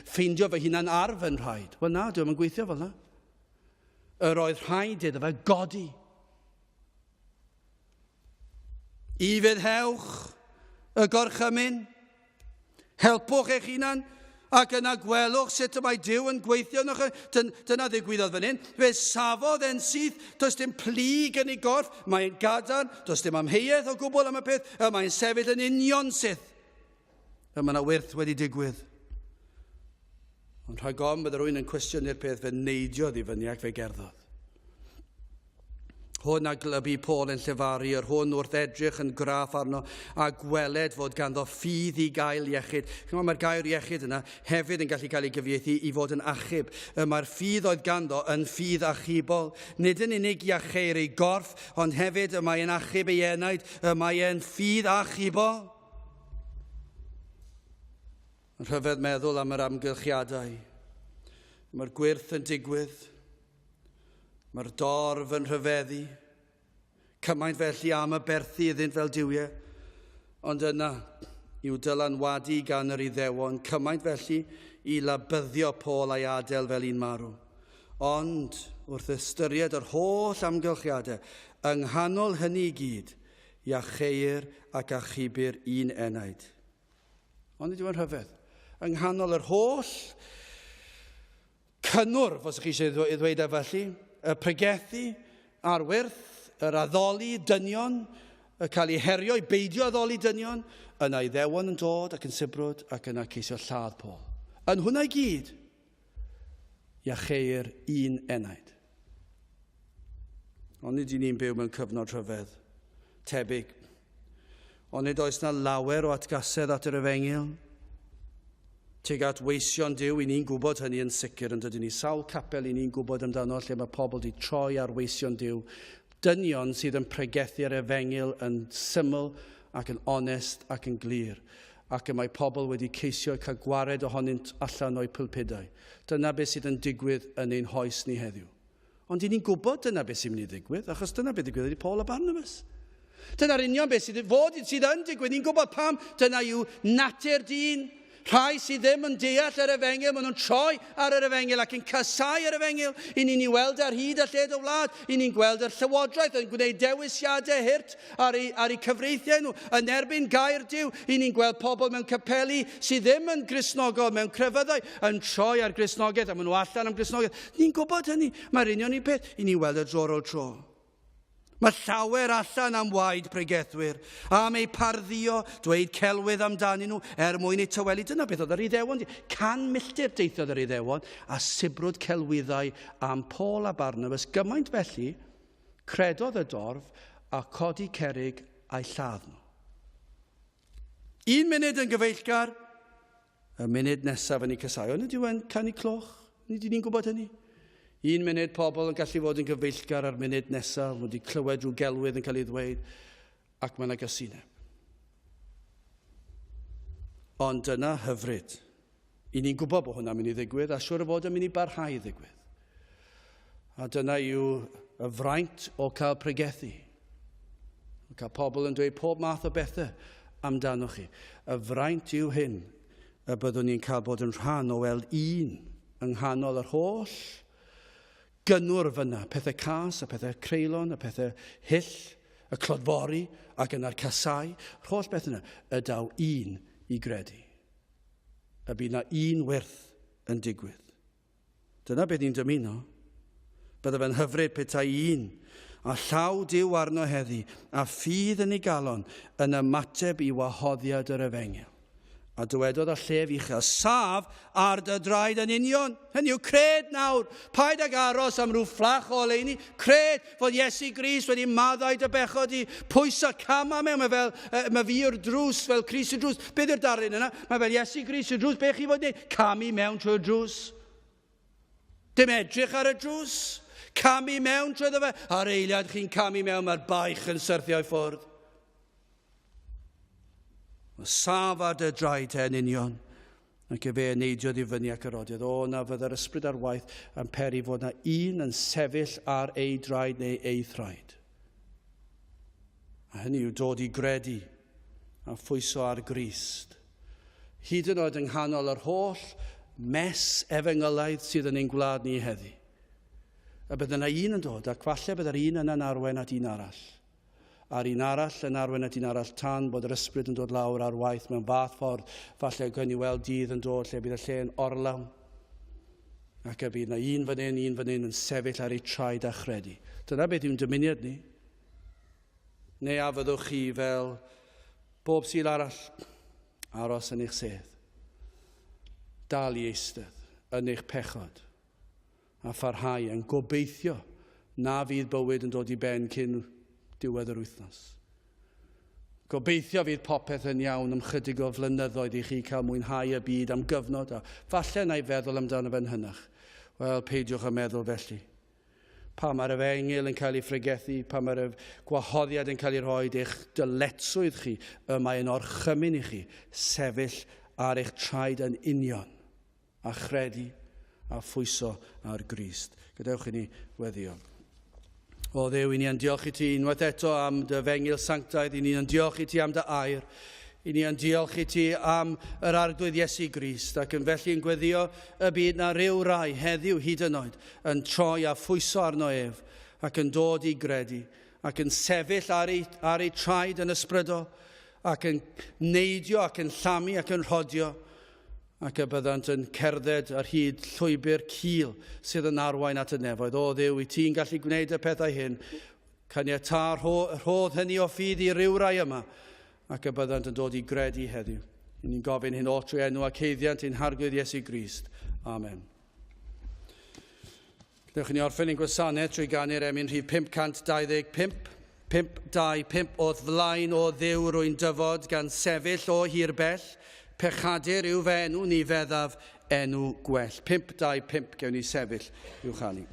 ffeindio fy hunan ar fy nhraed. Wel na, dwi'n yn gweithio fel yna. Yr oedd rhaid iddo fe godi. I fyddhewch y gorchymyn. Helpwch eich hunan, ac yna gwelwch sut y mae Duw yn gweithio ynoch. Dyna ddigwyddodd fan hyn. Fe safodd e'n syth, does dim plyg yn ei gorff, mae'n gadarn, does dim amheuaeth o gwbl am y peth, y mae'n sefyll yn union syth. Y mae yna wyrth wedi digwydd. Ond rhag ofn bydd rhywun yn cwestiynu'r peth, fe neidiodd i fyny ac fe gerddodd. Hwn a glybu Paul yn llefaru, yr hwn wrth edrych yn graff arno a gweled fod ganddo ffydd i gael iechyd. Chymod, mae'r gair iechyd yna hefyd yn gallu cael ei gyfieithu i fod yn achub. Y mae'r ffydd oedd ganddo yn ffydd achubol. Nid yn unig iacheir ei gorff, ond hefyd y mae'n achub ei enaid, y mae e'n ffydd achubol. Yn rhyfedd meddwl am yr amgylchiadau. Mae'r gwyrth yn digwydd. Mae'r dorf yn rhyfeddu, cymaint felly am y berthu iddynt fel duwiau, ond yna i'w dylanwadu gan yr Iddewon, cymaint felly i labyddio Paul a'i adael fel un marw. Ond wrth ystyried yr holl amgylchiadau, yng nghanol hynny i gyd, iacheir ac achubir un enaid. Ond nid yw'n rhyfedd. Yng nghanol yr holl cynnwrf, os ydych chi eisiau ddweud e felly, y pregethu a'r wyrth, yr addoli dynion, y cael ei herio i beidio addoli dynion, yna Iddewon yn dod ac yn sibrwd ac yna ceisio lladd Paul. Yn hwnna i gyd, iacheir un enaid. Ond nid i ni'n byw mewn cyfnod rhyfedd, tebyg. Ond nid oes na lawer o atgasedd at yr efengyl. Tuag at weision Duw, i ni'n gwybod hynny yn sicr, yn dydyn ni sawl capel i ni'n gwybod amdano lle mae pobl wedi troi ar weision Duw, dynion sydd yn pregethu'r efengyl yn syml ac yn onest ac yn glir, ac y mae pobl wedi ceisio cael gwared ohonynt allan o'u pulpudau. Dyna beth sydd yn digwydd yn ein hoes ni heddiw. Ond i ni'n gwybod dyna beth sy'n mynd i ddigwydd, achos dyna beth ddigwyddodd i Paul a Barnabas. Dyna'r union beth sydd, fod, sydd yn digwydd. Ni'n gwybod pam dyna yw natur dyn. Rhai sydd ddim yn deall yr efengyl, maen nhw'n troi ar yr efengyl ac yn casau yr efengyl. I ni'n ei weld ar hyd a lled y wlad. I ni'n gweld yr llywodraeth yn gwneud dewisiadau hurt ar eu, ar eu cyfreithiau nhw yn erbyn gair Duw. I ni'n gweld pobl mewn capeli sydd ddim yn Gristnogol, mewn crefyddau, yn troi ar Gristnogaeth a maen nhw allan am Gristnogaeth. Ni'n gwybod hynny. Mae'r union un peth. I ni'n weld y dro ar ôl tro. Mae llawer allan am waed pregethwyr, am eu parddio, dweud celwydd amdanyn nhw er mwyn eu tawelu. Dyna beth oedd yr Iddewon. 100 milltir deithiodd yr Iddewon a sibrwd celwyddau am Paul a Barnabas gymaint felly Credodd y dorf a codi cerrig a'i lladd nhw. Un munud yn gyfeillgar, y munud nesaf yn ei casau. Ond ydyw e'n canu cloch? Nid ni'n gwybod hynny. Un munud pobl yn gallu fod yn gyfeillgar a'r munud nesaf wedi clywed rhyw gelwydd yn cael ei ddweud ac mae yna gysineb. Ond dyna hyfryd. I ni'n gwybod bod hwnna'n mynd i ddigwydd, a siŵr o fod yn mynd i barhau i ddigwydd. A dyna yw y fraint o cael pregethu. O cael pobl yn dweud pob math o bethau amdanoch chi. Y fraint yw hyn, y byddwn ni'n cael bod yn rhan o weld un yng nghanol yr holl gynnwrf yna, pethau cas, y pethau creulon, y pethau hyll, y clodfori ac yna'r casau, yr holl beth yna, y daw un i gredu. Y bydd na un wyrth yn digwydd. Dyna beth ni'n dymuno. Bydde fe'n hyfryd petai un a llaw Duw arno heddi a ffydd yn ei galon yn ymateb i wahoddiad yr efengyl. A dywedodd â llef uchel, Saf ar dy draed yn union. Hynny yw, cred nawr. Paid ag aros am rhyw fflach o oleuni. Cred fod Iesu Grist wedi maddau dy bechod di. Pwyso cama mewn. Mae fel, mae fi yw'r drws, fel Crist yw'r drws. Beth yw'r darlun yna? Mae fel Iesu Grist yw'r drws. Be chi fod wneud? Camu mewn trwy'r drws. Dim edrych ar y drws. Camu mewn trwyddo fe. Ar eiliad chi'n camu mewn, mae'r baich yn syrthio i ffwrdd. Mae saf ar dy draed te yn union. Ac efe yn neidiodd i fyny ac yr odydd. O, na fydda'r ysbryd ar waith yn peri fod na un yn sefyll ar ei draed neu ei thraed. A hynny yw dod i gredu a phwyso ar Grist. Hyd yn oed yng nghanol yr holl mes efengylaidd sydd yn ein gwlad ni heddi. Y bydda yna un yn dod, ac falle byddai'r un yna'n arwain at un arall. A'r un arall yn arwain at un arall tan bod yr ysbryd yn dod lawr ar waith mewn fath ffordd, falle y gawn ni weld dydd yn dod lle bydd y lle yn orlawn. Ac y bydd na un fan hyn, un fan hyn yn sefyll ar eu traed a chredu. Dyna beth yw'n dymuniad ni. Neu a fyddwch chi fel bob Sul arall, aros yn eich sedd, dal i eistedd yn eich pechod, a pharhau yn gobeithio na fydd bywyd yn dod i ben cyn diwedd yr wythnos. Gobeithio fydd popeth yn iawn am chydig o flynyddoedd i chi cael mwynhau y byd am gyfnod a falle na i feddwl amdano fe'n hynach. Wel, peidiwch â meddwl felly. Pa mae'r efengyl yn cael ei phregethu, pa mae'r gwahoddiad yn cael ei rhoi, eich dyletswydd chi, y mae'n orchymyn i chi sefyll ar eich traed yn union a chredu a phwyso ar Grist. Gadewch i ni weddio. O Dduw, i ni yn diolch i ti unwaith eto am dy fengil sanctaidd, i ni yn diolch i ti am dy air, i ni yn diolch i ti am yr Arglwydd Iesu Grist, ac yn felly yn gweddio y byd na rhyw rai heddiw hyd yn oed yn troi a phwyso arno ef, ac yn dod i gredu, ac yn sefyll ar ei, ar ei traed yn ysbrydol, ac yn neidio ac yn llamu ac yn rhodio, ac y byddant yn cerdded ar hyd llwybr cul sydd yn arwain at y nefoedd. O Dduw, i ti'n gallu gwneud y pethau hyn, caniatâ rhodd hynny o ffydd i rywrai yma, ac y byddant yn dod i gredu heddiw. I ni'n gofyn hyn oll trwy enw ac haeddiant ein Harglwydd Iesu Grist. Amen. Gwnewch i ni orffen ein gwasanaeth trwy ganu'r emyn rhif 525. 525 O'th flaen o Dduw rwy'n dyfod gan sefyll o hir bell, pechadur yw fy enw, ni feddaf enw gwell. 525 gewn ni sefyll i'w chanu.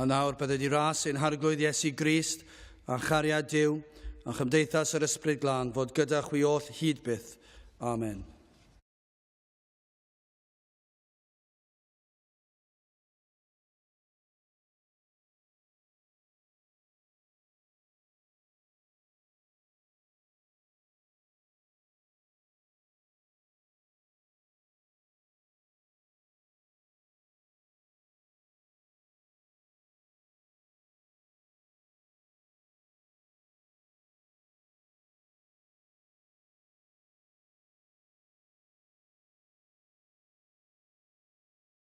A nawr bydded i ras ein Harglwydd Iesu Grist a chariad Duw a chymdeithas yr Ysbryd Glân fod gyda chwi oll hyd byth. Amen.